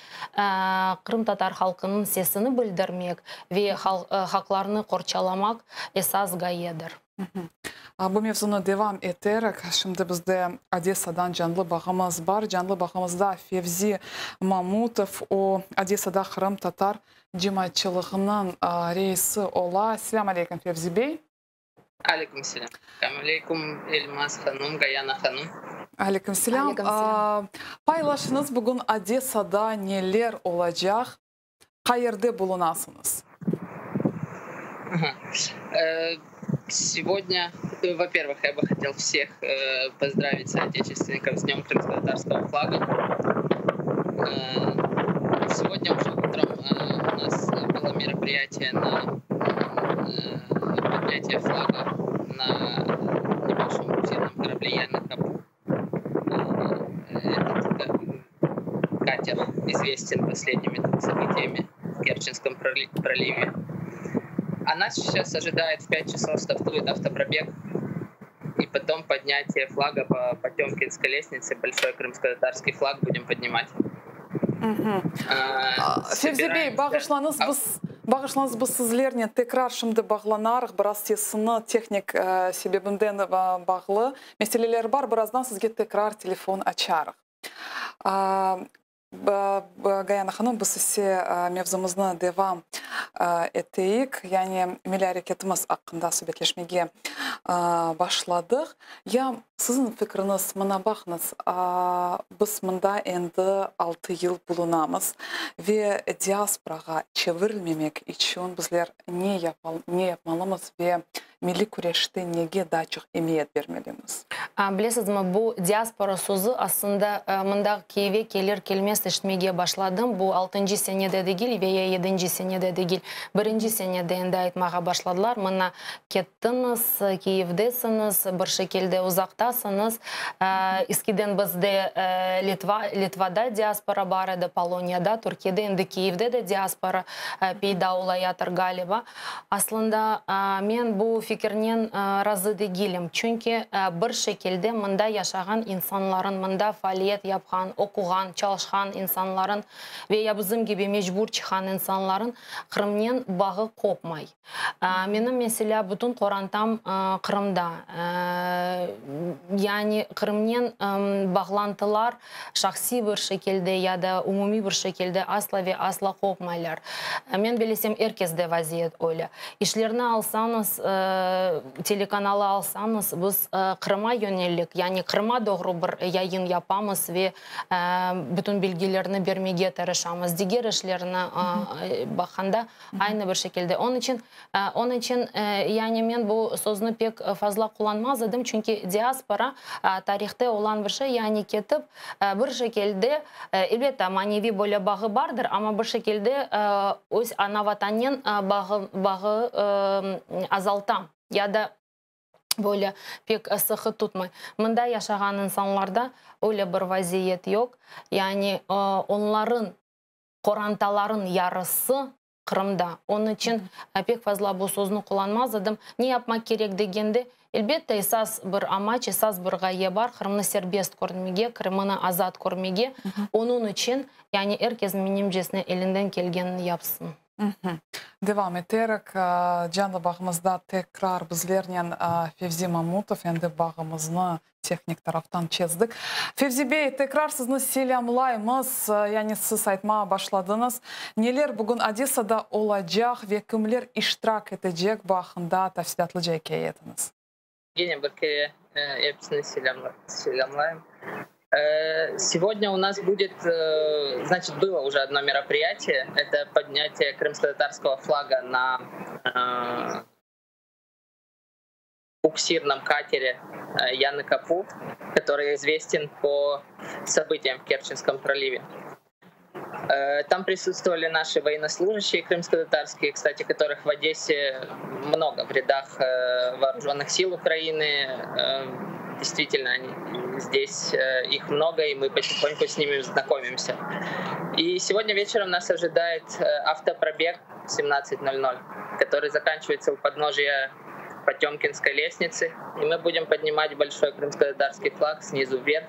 qırımtatar halqınıñ sesini bildirmek ve haqlarını qorçalamaq esas ğayedir. Bu mevzunı devam eterek, şimdi bizde Odessadan canlı bağımız bar. Canlı bağımızda Fevzi Mamutov, o, Odessada qırımtatar cemaatçılığınıñ reisi ola. Selâm aleyküm, Fevzi bey. Aleyküm selâm. Selâm aleyküm, Elmaz hanım, Gayana hanım. Aleyküm selâm. Paylaşıñız, bugün Odessada neler olacaq, qayerde bulunasıñız? Сегодня, во-первых, я бы хотел всех поздравить соотечественников с Днем крымско-татарского флага. Сегодня уже утром у нас было мероприятие на поднятие флага на небольшом буксирном корабле Яна Капу. Этот катер известен последними событиями в Керченском проливе. А нас сейчас ожидает в 5 часов стартует автопробег и потом поднятие флага по Потемкинской лестнице. Большой крымско-татарский флаг будем поднимать. Fevzi bey, bağışlañız, biz, bağışlañız, biz sizlernen tekrar şimdi bağlanarıq, biraz sesini tehnik sebebinden bağlı meseleler bar, birazdan sizge tekrar telefon açarıq. Gayana hanım, biz ise mevzumıznı devam eteyik, yani milliy areketimiz aqqında subetleşmege başladıq. Ya siziñ fikriñiz, mına baqıñız, biz mında endi altı yıl bulunamız ve diasporağa çevirilmemek içün bizler ne ne yapmalımız ve Milliy küreşte nege daa çoq emiyet bermelimiz? Bilesizmi, bu diaspora sözü aslında mında Kiyevge kelir-kelmez eşitmege başladım. Bu altıncı senede degil ve ya yedinci senede degil, birinci senede endi aytmağa başladılar. Mına kettiñiz, Kiyevdesiñiz, bir şekilde uzaqtasıñız. Eskiden bizde Litva, Litvada diaspora bar edi, Poloniyada, Türkiyede, endi Kiyevde de diaspora peyda olayatır, galiba. Aslında, men bu fikirnen razı degilim, çünki bir şekilde mında yaşağan insanların, mında faaliyet yapqan, oquğan, çalışqan insanların ve ya bizim kibi mecbur çıqqan insanların Qırımnen bağı qopmay. Menim, meselâ, bütün qorantam Qırımda. Yani Qırımnen bağlantılar şahsiy bir şekilde ya da umumiy bir şekilde asla ve asla qopmaylar. Men bilesem, er kesde vaziyet öyle. İşlerni alsañız. telekanalı alsañız, biz Qırıma yönelik, yani Qırıma doğru bir yayın yapamız ve bütün bilgilerni bermege tırışamız. Diger işlerni baqqanda aynı bir şekilde. Onıñ içün, onıñ içün, yani men bu sözni pek fazla qullanmaz edim, çünki diaspora tarihte olan bir şey, yani ketip bir şekilde, elbette, maneviy böyle bağı bardır, amma bir şekilde öz ana-Vatannen bağı, bağı azalta ya da böyle pek sıqı tutmay. Mında yaşağan insanlarda öyle bir vaziyet yoq. Yani onların qorantaların yarısı Qırımda. Onıñ içün pek fazla bu sözni qullanmaz edim. Ne yapmaq kerek degende, elbette, esas bir amaç, esas bir ğaye bar, Qırımnı serbest körmege, Qırımını azat körmege. Onıñ içün, yani er kes menimcesine elinden kelgenini yapsın. Devam eterek, canlı bağımızda tekrar bizlernen Fevzi Mamutov, endi bağımıznı tehnik taraftan çezdik. Fevzi bey, tekrar sizni selâmlaymız. Yani siz aytmağa başladıñız. Neler bugün Odessada olacaq ve kimler iştirak etecek, bu aqqında tafsilâtlıca ikâye etiñiz. Kene bir kere episini selâmlayım. Сегодня у нас будет, значит, было уже одно мероприятие. Это поднятие крымско-татарского флага на буксирном катере Яны Капу, который известен по событиям в Керченском проливе. Там присутствовали наши военнослужащие крымско-татарские, кстати, которых в Одессе много в рядах вооруженных сил Украины. Действительно, они, здесь их много, и мы потихоньку с ними знакомимся. И сегодня вечером нас ожидает автопробег в 17:00, который заканчивается у подножия Потемкинской лестницы. И мы будем поднимать большой крымско-татарский флаг снизу вверх.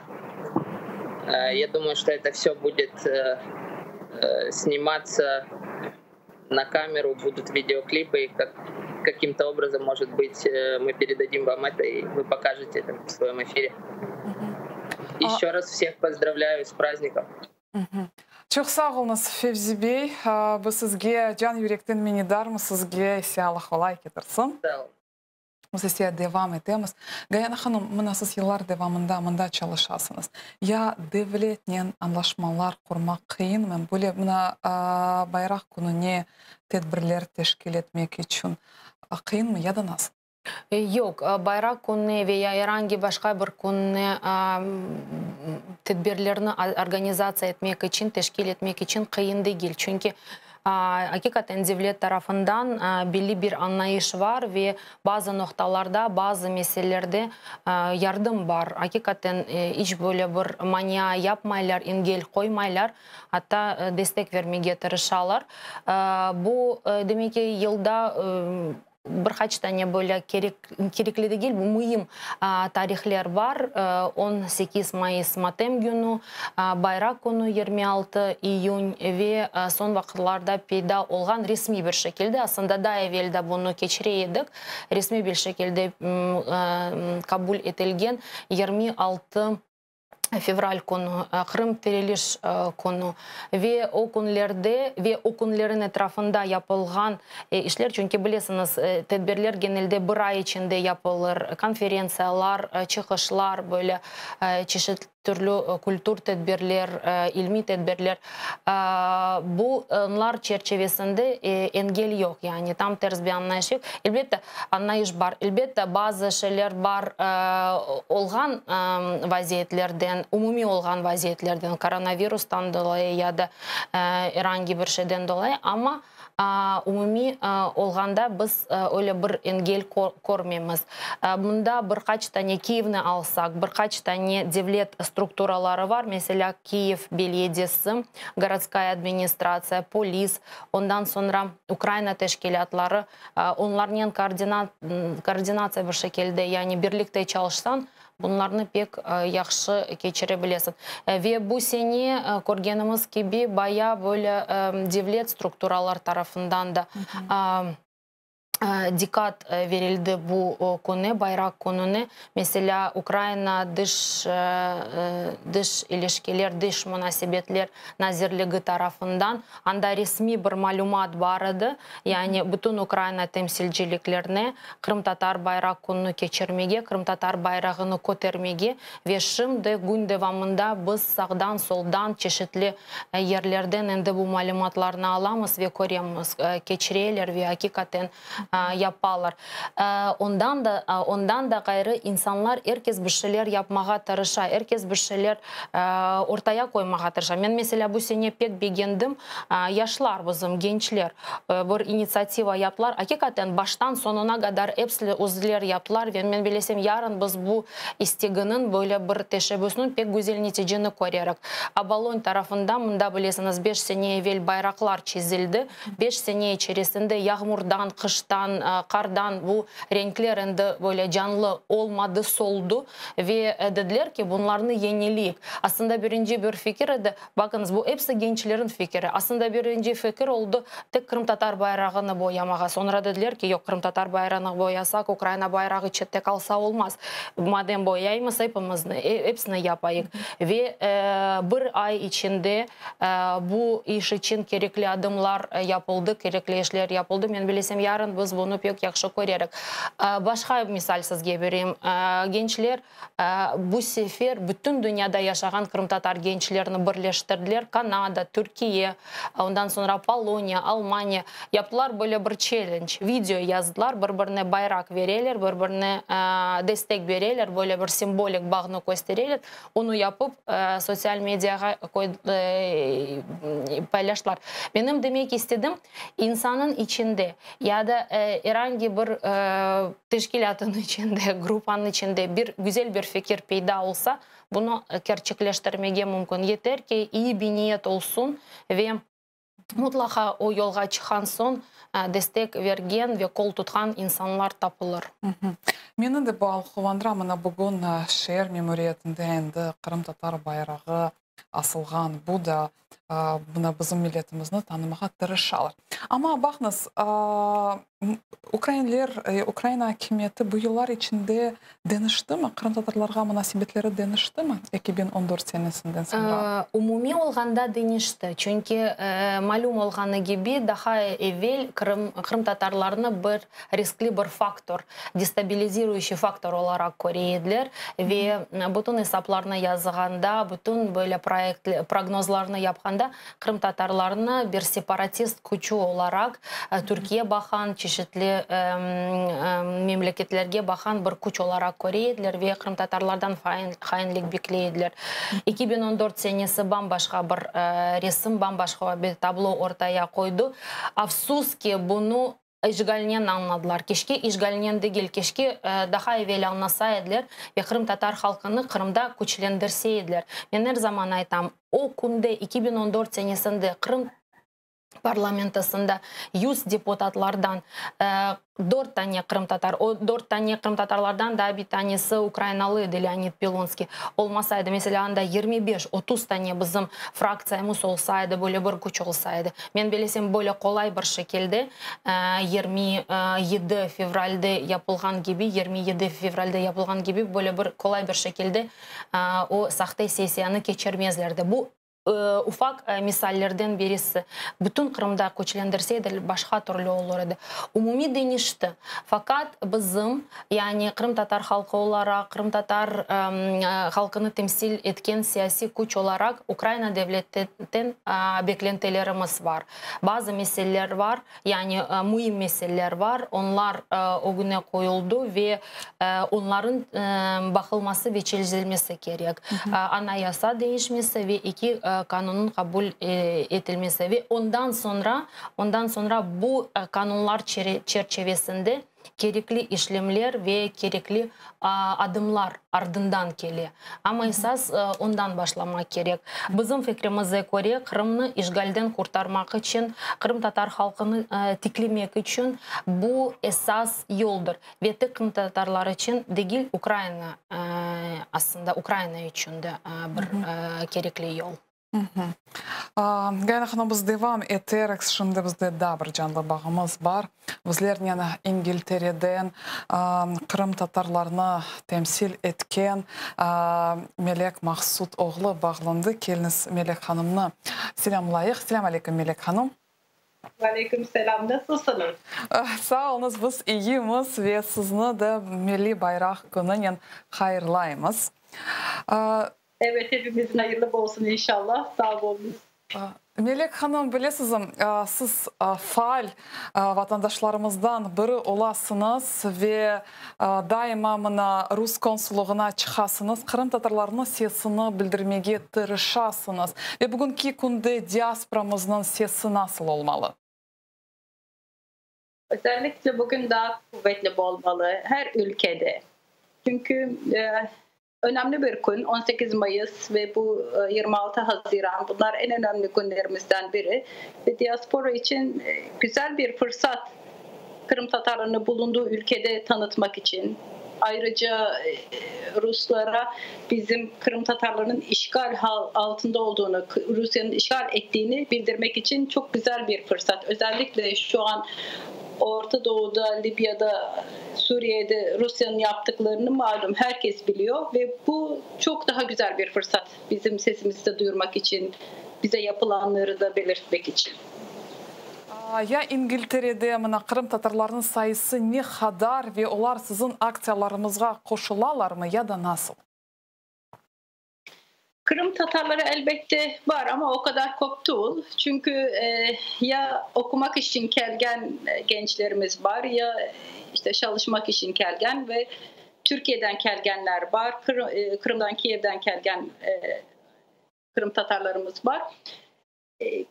Я думаю, что это все будет сниматься на камеру, будут видеоклипы, и каким-то образом, может быть, мы передадим вам это, и вы покажете это в своем эфире. Еще раз всех поздравляю с праздником. Çoq sağ oluñız, Fevzi bey. Biz sizge can yürekten minnetdarmız, sizge ise Allah qolay ketirsin. Sağ olun. Biz ise devam etemiz. Gayana hanım, mına siz yıllar devamında mında çalışasıñız. Ya devletnen añlaşmalar qurmaq qıyınmı? Böyle mına Bayraq kününe tedbirler teşkil etmek içün qıyınmı ya da nasıl? Yoq, Bayraq kününe ve ya er angi başqa bir kününe tedbirlerni organizatsiya etmek içün, teşkil etmek içün qıyın degil. Çünki aqiqaten devlet tarafından belli bir añlayış bar ve bazı noqtalarda, bazı meselelerde yardım bar. Aqiqaten iç böyle bir mania yapmaylar, engel qoymaylar, atta destek vermege tırışalar. Bu, demek ki, yılda bir qaç tane böyle kerek, kerekli degil, bu müim tarihler bar, 18 mayıs matem künü, Bayraq künü 26 iyün ve soñ vaqıtlarda peyda olğan resmiy bir şekilde, aslında daa evel de bunı keçire edik, resmiy bir şekilde qabul etilgen 26 fevral künü, Qırım tiriliş künü ve o künlerde ve o künlerin etrafında yapılğan işler, çünki bilesiñiz, tedbirler genelde bir ay içinde yapılır, konferentsiyalar, çıqışlar, böyle çeşit türlü kültür tedbirler, ilmiy tedbirler. Bunlar çerçivesinde engel yoq, yani tam ters bir añlayış yoq. Elbette, añlayış bar. Elbette, bazı şeyler bar, olğan vaziyetlerden, umumiy olğan vaziyetlerden, koronavirustan dolayı ya da er angi bir şeyden dolayı, amma umumiy olğanda biz öyle bir engel körmeymiz. Mında bir qaç tane, Kiyevni alsaq, bir qaç tane devlet strukturaları bar, meselâ, Kiyev belediyesi, gorodskaya administratsiya, polis, ondan soñra Ukraina teşkilâtları, onlarnen koordinatsiya bir şekilde, yani birlikte çalışsañ, bunlarnı pek yahşı keçire bilesiñ. Ve bu sene, körgenimiz kibi, baya böyle devlet strukturalar tarafından da. Diqqat verildi bu künü, Bayraq kününe. Meselâ, Ukraina dış dış ilişkiler, dış munasebetler nazirligi tarafından anda resmiy bir malümat bar edi, yani bütün Ukraina temsilciliklerine Qırımtatar Bayraq kününi keçirmege, qırımtatar bayrağını kötermege ve şimdi kün devamında biz sağdan-soldan çeşitli Yerlerden endi bu malümatlarnı alamız ve köremiz, keçireler ve aqiqaten yapalar. Ondan da, ondan da ğayrı, insanlar, er kes bir şeyler yapmağa tırışa, er kes bir şeyler ortaya qoymağa tırışa. Men, meselâ, bu sene pek begendim, yaşlar, bizim gençler bir initsiativa yaptılar, aqiqaten baştan soñuna qadar epsini özleri yaptılar ve men bilesem, yarın biz bu isteginiñ, böyle bir teşebbüsniñ pek güzel neticeni körerik. Obolon tarafında, mında bilesiñiz, beş sene evel bayraqlar çizildi. Beş sene içerisinde yağmurdan, qıştan, qardan bu renkler endi böyle canlı olmadı, soldu ve dediler ki, bunlarnı yenileyik. Aslında birinci bir fikir edi, Baqıñız, bu episi gençlerin fikiri. Aslında birinci fikir oldı tek qırımtatar bayrağını boyamağa. Soñra dediler ki, yoq, qırımtatar bayrağını boyasaq, Ukraina bayrağı çette qalsa olmaz. Madem boyaymız, epimizni, episini yapayıq. Ve bir ay içinde bu iş içün kerekli adımlar yapıldı, kerekli işler yapıldı. Men bilesem, yarın biz bunı pek yahşı körerik. Başqa misal sizge bereyim. Gençler Bu sefer bütün dünyada yaşağan qırımtatar gençlerini birleştirdiler, Kanada, Türkiye, ondan soñra Poloniya, Almaniya. Yaptılar böyle bir çellenc, video yazdılar, bir-birine bayraq bereler, bir-birine destek bereler, böyle bir simvolik bağnı köstereler. Onı yapıp, sotsial mediağa paylaştılar. Menim demek istedim, İnsanıñ içinde ya da er angi bir teşkilâtınıñ içinde, gruppanıñ içinde bir güzel bir fikir peyda olsa, bunı kerçekleştirmege mümkün. Yeter ki, iyi bir niyet olsun ve mutlaqa o yolğa çıqqan soñ destek bergen ve qol tutqan insanlar tapılır. Meni de bu al quvandıra, mına bugün şeer memuriyetinde endi qırımtatar bayrağı asılğan, bu da mına bizim milletimizni tanımağa tırışalar. Amma baqıñız, ukrainler, Ukraina akimiyeti bu yıllar içinde deñiştimi, qırımtatarlarğa munasebetleri deñiştimi 2014 senesinden soñra? Umumiy olğanda deñişti, çünki malüm olğanı kibi, daha evel Qırım, qırımtatarlarnı bir riskli bir faktor, destabiliziruyuçiy faktor olaraq köre ediler ve bütün esaplarnı yazğanda, bütün böyle proyekt, prognozlarnı yapqanda qırımtatarlarnı bir separatist küçü olaraq, Türkiye baqan, çeşitli memleketlerge baqan bir küç olaraq köre ediler ve qırımtatarlardan hainlik bekley ediler. 2014 senesi bam-başqa bir resim, bam-başqa bir tablo ortaya qoydı. Afsus ki, bunı İşğalnen añladılar. Keşke işğalnen degil, keşke daha evel añlasa ediler ve qırımtatar halqını Qırımda küçlendirse ediler. Men er zaman aytam, o künde, 2014 senesinde Qırım parlamentosında 100 deputatlardan dört tane qırımtatar, o dört tane qırımtatarlardan daa bir tanesi ukrainalı edi, Leonid Pilonskiy, olmasaydı, meselâ, anda 25, 30 tane bizim fraktsiyamız olsaydı, böyle bir küç olsaydı. Men bilesem, böyle qolay bir şekilde 27 fevralde yapılğan kibi, 27 fevralde yapılğan kibi, böyle bir qolay bir şekilde o sahte sessiyanı keçirmezlerdi. Bu ufaq misallerden birisi. Bütün Qırımda küçlendirseydiler, başqa türlü olur edi. Umumiy deñişti. Faqat bizim, yani qırımtatar halqı olaraq, qırımtatar halqını temsil etken siyasiy küç olaraq Ukraina devletinden beklentilerimiz bar. Bazı meseleler bar, yani müim meseleler bar, onlar ögüne qoyuldı ve onların baqılması ve çezilmesi kerek. Anayasa deñişmesi ve eki qanunnıñ qabul etilmesi ve ondan soñra, ondan soñra bu qanunlar çerçevesinde kerekli işlemler ve kerekli adımlar ardından kele. Amma esas ondan başlamaq kerek. Bizim fikrimize köre, Qırımnı işğalden qurtarmaq içün, qırımtatar halqını tiklemek içün bu esas yoldır. Ve tek qırımtatarlar içün degil, Ukraina, aslında Ukraina içün de bir kerekli yol. Gayana hanım, biz devam eterek, şimdi bizde daa bir canlı bağımız bar. Bizlernen İngiltereden qırımtatarlarnı temsil etken Melek Maqsud oğlu bağlandı. Keliñiz, Melek hanımnı selâmlayıq. Selâm aleyküm, Melek hanım. Aleyküm selâm, nasılsıñız? Sağ oluñız, biz iyimiz ve sizni de Milliy bayraq kününen hayırlaymız. Evet, hepimizin hayırlı olsun inşallah. Sağ oluñız. Melek hanım, bilesizmi, siz faal vatandaşlarımızdan biri olasıñız ve daima mına rus konsullığına çıqasıñız, qırımtatarlarnıñ sesini bildirmege tırışasıñız. Ve bugünki künde diasporamıznıñ sesi nasıl olmalı? Özellikle bugün daha kuvvetli olmalı her ülkede. Çünkü önemli bir gün 18 Mayıs ve bu 26 Haziran bunlar en önemli günlerimizden biri. Ve diaspora için güzel bir fırsat Kırım Tatarlarını bulunduğu ülkede tanıtmak için. Ayrıca Ruslara bizim Kırım Tatarlarının işgal altında olduğunu, Rusya'nın işgal ettiğini bildirmek için çok güzel bir fırsat. Özellikle şu an Orta Doğu'da, Libya'da, Suriye'de Rusya'nın yaptıklarını malum herkes biliyor ve bu çok daha güzel bir fırsat bizim sesimizi de duyurmak için, bize yapılanları da belirtmek için. Ya İngilterede mına qırımtatarlarnıñ sayısı ne qadar ve olar siziñ aktsiyalarıñızğa qoşulalarmı ya da nasıl? Kırım Tatarları elbette var ama o kadar koptu. Çünkü ya okumak için kelgen gençlerimiz var ya işte çalışmak için kelgen ve Türkiye'den kelgenler var. Kırım, Kırım'dan Kiev'den kelgen Kırım Tatarlarımız var.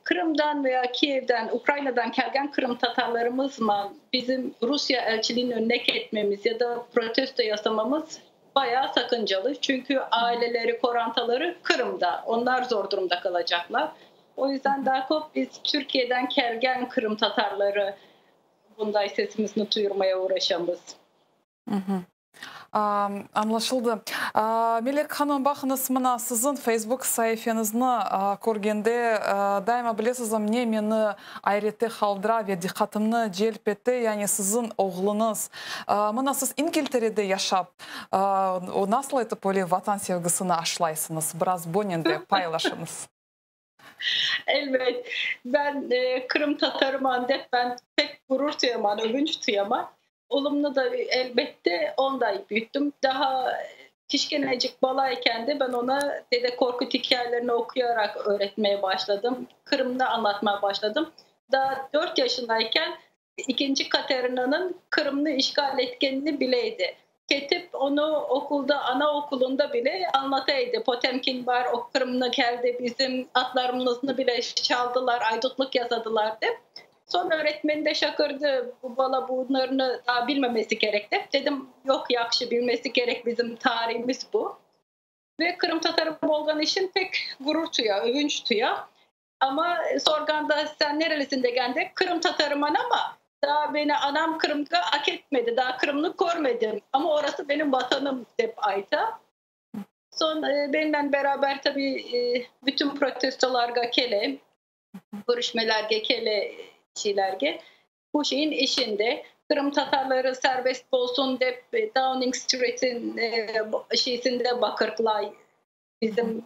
Kırım'dan veya Kiev'den, Ukrayna'dan kelgen Kırım Tatarlarımız mı bizim Rusya elçiliğinin önüne ketmemiz ya da protesto yasamamız bayağı sakıncalı. Çünkü aileleri, korantaları Kırım'da. Onlar zor durumda kalacaklar. O yüzden daha çok biz Türkiye'den kelgen Kırım Tatarları bunday sesimizni duyurmaya uğraşamız. Añlaşıldı. Melek hanım, baqıñız, mına siziñ Facebook saifeñizni körgende, daima bilesizmi, ne meni ayrette qaldıra ve diqqatımnı celp ete, yani siziñ oğluñız. Mına siz İngilterede yaşap, nasıl etip öyle vatan sevgisini aşlaysıñız? Biraz bunen de paylaşıñız. Elbet. Ben Kırım Tatarıman dep ben pek gurur duyaman, övünç duyaman. Oğlumnu da elbette onday büyüttüm. Daha kiçkenecik balayken de ben ona Dede Korkut hikayelerini okuyarak öğretmeye başladım. Kırım'ı anlatmaya başladım. Daha 4 yaşındayken 2. Katerina'nın Kırım'ı işgal etkenini bileydi. Ketip onu okulda, anaokulunda bile anlataydı. Potemkin var, o Kırım'ı geldi, bizim atlarımızı bile çaldılar, aydutluk yazadılar de. Sonra öğretmeni de şakırdı, bu bala bunlarını daha bilmemesi gerek de. Dedim yok yakşı bilmesi gerek, bizim tarihimiz bu. Ve Kırım Tatarı olgan için pek gurur tuya, övünç tuya. Ama sorganda sen nerelisin degende Kırım Tatarıman ama daha beni anam Kırım'da hak etmedi, daha Kırım'ı görmedim. Ama orası benim vatanım dep ayta. Son benimle beraber tabii bütün protestolarga kele, görüşmelerge kele şeylerge. Bu şeyin işinde Kırım Tatarları serbest olsun dep Downing Street'in şeysinde bakırklay bizim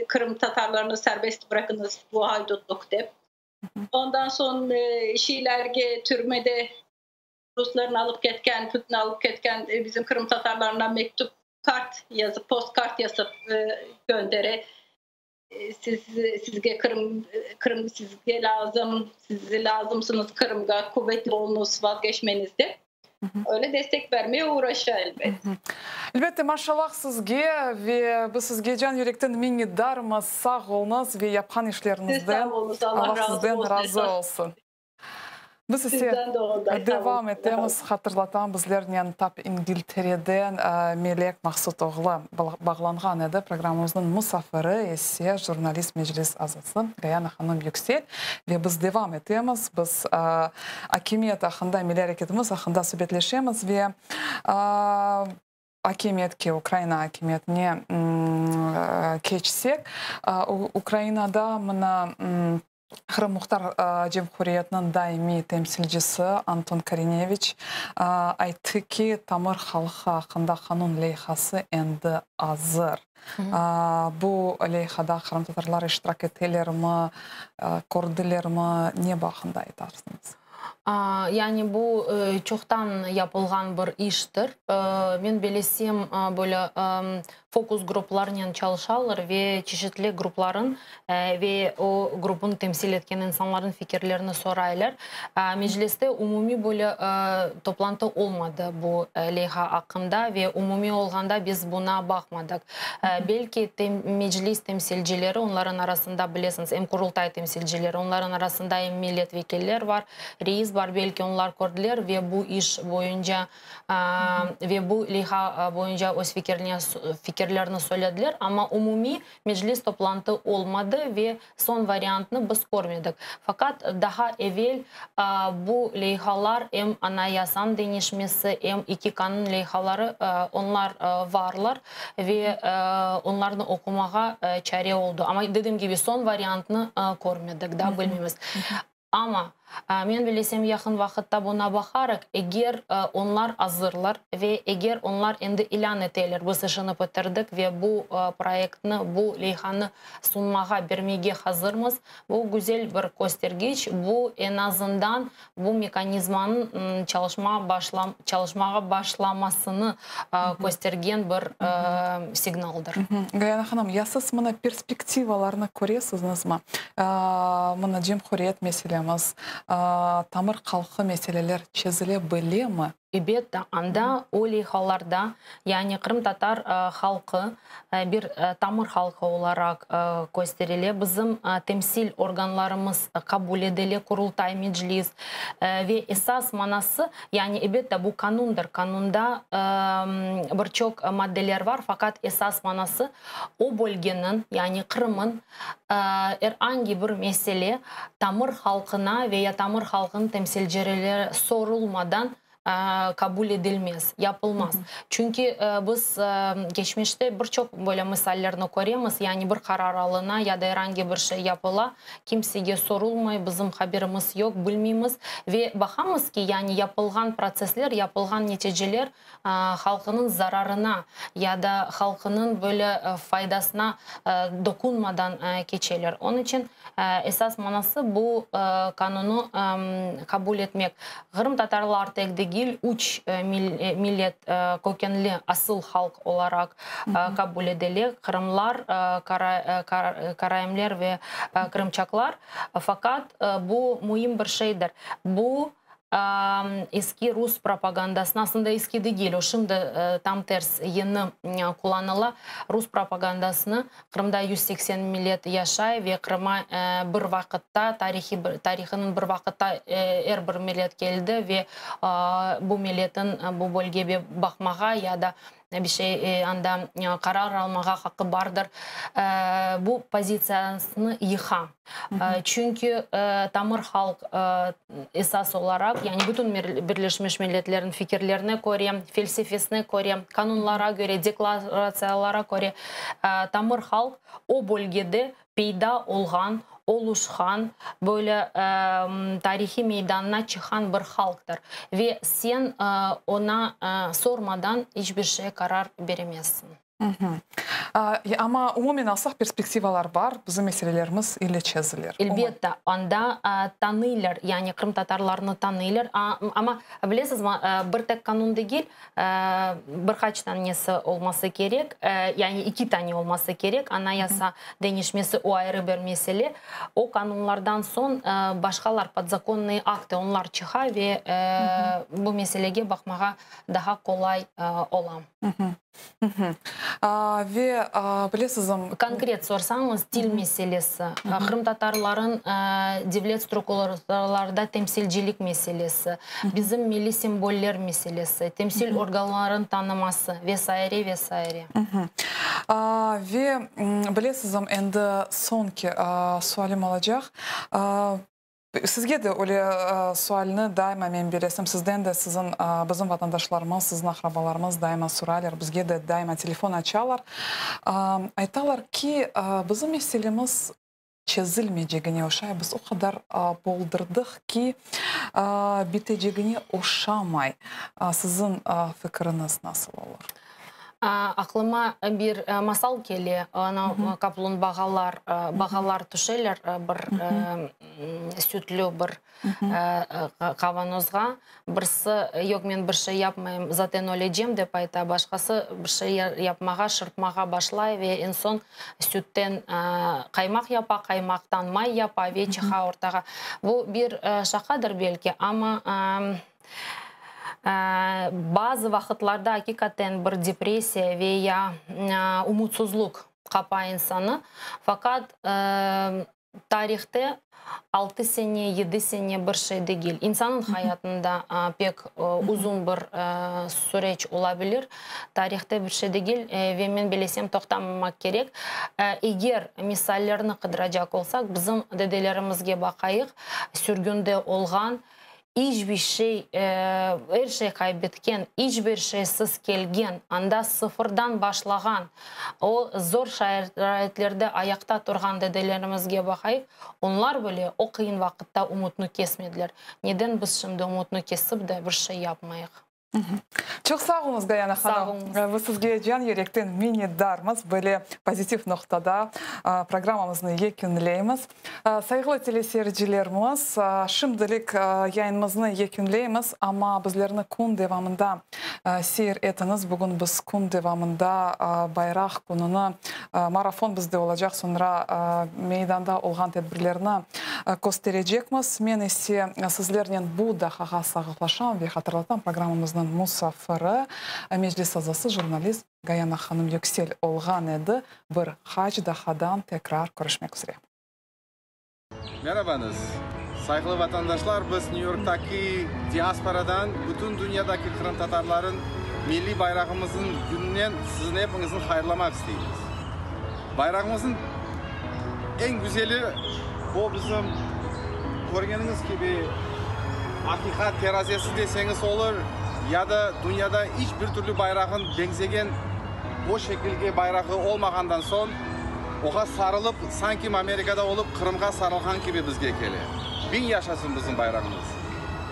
Kırım Tatarlarını serbest bırakınız bu haydutluk dep. Ondan sonra şeylerge türmede Rusların alıp ketken, Putin alıp ketken bizim Kırım Tatarlarına mektup kart yazıp, postkart yazıp göndere. Siz, sizge Kırım, Kırım sizge lazım, siz lazımsınız Kırım'a, kuvvetli olunuz vazgeçmenizde. Öyle destek vermeye uğraşa elbet. Elbette, maşallah sizge ve biz sizge can yürekten minnetdarmız, sağ oluñız ve yapqan işleriñizden Allah sizden razı olsun. Biz ise devam etemiz. Hatırlatam, bizlernen tap İngiltereden Melek Maqsud oğlu bağlanğan edi. Programmamıznıñ musafiri ise jurnalist, Meclis azası Gayana hanım Yüksel. Ve biz devam etemiz. Biz akimiyet aqqında, milliy areketimiz aqqında subetleşemiz ve akimiyetke, Ukraina akimiyetine. keçsek, Ukrainada mına Qırım Muhtar Cumhuriyetiniñ daimiy temsilcisi Anton Korineviç ayttı ki, tamır halqı aqqında qanun leyhası endi azır. Bu leyhada qırımtatarlar iştirak etelermi, kördilermi, ne bu aqqında aytarsıñız? Yani bu çoqtan yapılğan bir iştir. Men bilesem, böyle fokus gruplarnen çalışalar ve çeşitli grupların ve o grupun temsil etken insanların fikirlerini soraylar. Mecliste umumiy böyle toplantı olmadı bu leyha aqqında ve umumiy olğanda biz buna baqmadıq. Belki Meclis temsilcileri, onların arasında, bilesiñiz, em Qurultay temsilcileri, onların arasında em millet vekiller bar, reis bar, belki onlar kördiler ve bu iş boyunca ve bu leyha boyunca öz fikirlerini söylediler, amma umumiy Meclis toplantı olmadı ve soñ variantnı biz körmedik. Faqat daha evel bu leyhalar, em Anayasanıñ deñişmesi, em iki qanun leyhaları, onlar varlar ve onlarnı oqumağa çare oldı. Amma, dedim kibi, soñ variantnı körmedik, daa bilmeymiz. Amma, men bilesem, yaqın vaqıtta buña baqarıq, eger onlar azırlar ve eger onlar endi ilân eteler, biz işini bitirdik ve bu proyektni, bu leyhanı sunmağa, bermege hazırmız, bu güzel bir köstergiç, bu eñ azından bu mekanizmanıñ çalışma çalışmağa başlamasını köstergen bir signaldır. Gayana hanım, ya siz mına perspektivalarnı köresiñizmi? Mına cumhuriyet meselemiz, tamır halqı meseleler çezile bilemi? Elbette, anda o leyhalarda, yani qırımtatar halqı bir tamır halqı olaraq kösterile, bizim temsil organlarımız qabul edile, Qurultay, Meclis, ve esas manası, yani elbette bu qanundır, qanunda bir çoq maddeler bar, faqat esas manası o bölgeniñ, yani Qırımın er angi bir mesele tamır halqına ve ya tamır halqınıñ temsilcileri sorulmadan qabul edilmez, yapılmaz. Çünki biz keçmişte bir çoq böyle misallerni köremiz, yani bir qarar alına ya da er angi bir şey yapıla, kimsege sorulmay, bizim haberimiz yoq, bilmeymiz ve baqamız ki, yani yapılğan protsessler, yapılğan neticeler halqınıñ zararına ya da halqınıñ böyle faydasına doqunmadan keçeler. Onıñ içün esas manası bu qanunı qabul etmek. Qırımtatarlar tek degil, üç millet kökenli asıl halq olaraq qabul edile, qırımlar, karaimler ve qırımçaqlar. Faqat bu müim bir şeydir. Bu eski rus propagandasını, aslında eski degil, o şimdi tam ters yeni qullanıla, rus propagandasını, Qırımda 180 millet yaşay ve Qırıma bir vaqıtta, tarihiy tarihınıñ bir vaqıtta er bir millet keldi ve bu milletin bu bölgege baqmağa ya da bir şey anda qarar almağa haqqı bardır, bu pozitsiyasını yıqa. Çünki tamır halq esas olaraq, yani bütün Birleşmiş Milletlerniñ fikirlerine köre, felsefesine köre, qanunlara köre, deklaratsiyalara köre, tamır halq o bölgede peyda olğan, oluşqan, böyle tarihiy meydanına çıqqan bir halqtır. Ve sen oña sormadan iç bir şey qarar beremezsiñ. Amma umumen alsaq perspektivalar bar, bizim meselelerimiz ile çezilir. Elbette, anda tanıylar, yani qırımtatarlarnı tanıylar. Amma bilesizmi, bir tek qanun degil, bir qaç tanesi olması kerek, yani iki tane olması kerek, anayasa deñişmesi o ayrı bir mesele. O qanunlardan soñ başqalar, podzakonnıy aktı, onlar çıqa ve bu meselege baqmağa daha qolay ola. Ve bilesizmi. Konkret sorsañız, til meselesi, qırımtatarların devlet strukturalarda temsilcilik meselesi, bizim milliy simvoller meselesi, temsil organların tanıması ve saire, ve saire. Ve bilesizmi, endi soñki sualim olacaq. Sizge de öyle sualni daima men beresim, sizden de siziñ, bizim vatandaşlarımız, siziñ aqrabalarımız daima soraylar, bizge de daima telefon açalar. Aytalar ki, bizim meselemiz çezilmeycegine oşay, biz o qadar boldırdıq ki, bitecegine oşamay. Siziñ fikiriñiz nasıl olur? Aqlıma bir masal kele, ana kaplunbağalar, bağalar tüşeler bir sütlü bir qavanozğa. Birisi, yoq, men bir şey yapmayım, zaten ölecem, dep ayta, başqası bir şey yapmağa, şırpmağa başlay ve eñ soñ sütten qaymaq yapa, qaymaqtan may yapa ve çıqa ortağa. Bu bir şaqadır belki, amma Bazı vaqıtlarda aqiqaten bir depressiya ve ya umutsuzluq qapa insanı. Faqat tarihte altı sene, yedi sene bir şey degil. İnsannıñ hayatında pek uzun bir süreç ola bilir. Tarihte bir şey degil ve men bilesem toqtamamaq kerek. Eger misallerni qıdıracaq olsaq, bizim dedelerimizge baqayıq, sürgünde olğan, İç bir şey, er şey qaybetken, iç bir şeysiz kelgen, anda sıfırdan başlağan, o zor şaraitlerde ayaqta turğan dedelerimizge baqayıq, onlar bile o qıyın vaqıtta ümütni kesmediler. Neden biz şimdi ümütni kesip de bir şey yapmayıq? Çoq sağ oluñız, Gayana hanım. Biz sizge can yürekten minnetdarmız. Böyle pozitiv noqtada programmamıznı yekünleymiz. Sayğılı teleseyircilerimiz, şimdilik yayınımıznı yekünleymiz, amma bizlerni kün devamında seyir etiñiz. Bugün biz kün devamında Bayraq kününi, marafon bizde olacaq, soñra meydanda olğan tedbirlerni kösterecekmiz. Men ise sizlernen bu daqağa sağlıqlaşam ve hatırlatam, programmamıznıñ musafiri, Meclis azası, jurnalist Gayana hanım Yüksel olğan edi. Bir qaç daqadan tekrar körüşmek üzre. Merabañız, sayğılı vatandaşlar, biz New Yorktaki diasporadan bütün dünyadaki qırımtatarların milliy bayrağımızın gününen siziñ epiñizni hayırlamaq isteymiz. Bayrağımızın eñ güzeli o bizim körgeniñiz kibi aqiqat terazesi deseñiz olur ya da dünyada iç bir türlü bayrağın beñzegen o şekilge bayrağı olmağandan soñ oğa sarılıp sanki Amerikada olıp Qırımğa sarılğan kibi bizge kele. Biñ yaşasın bizim bayrağımız!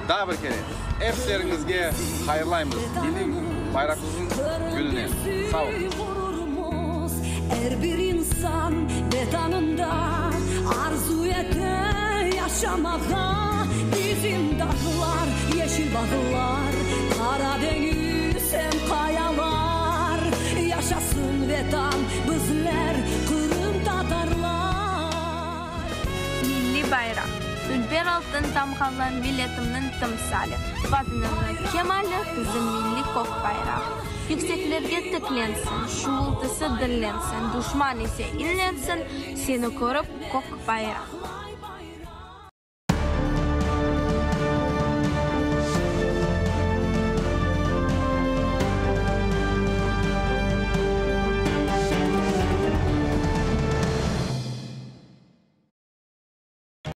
Daa bir kere epileriñizge hayırlaymız milliy bayrağımıznıñ gününen. Sağ oluñız. Er bir insan Vetanında arzu ete yaşamağa. Bizim dağlar, yeşil bağlar, Qara deñiz em qayalar. Yaşasın Vetan, bizler, qırımtatarlar. Milliy bayraq, ülber altın tamğalı milletimniñ timsali, Vatanımnıñ kemali, bizim milliy kök bayraq. Yükseklerge tiklensin, şuvultısı diñlensin, Duşman ise inlensin, seni körip, kök bayraq.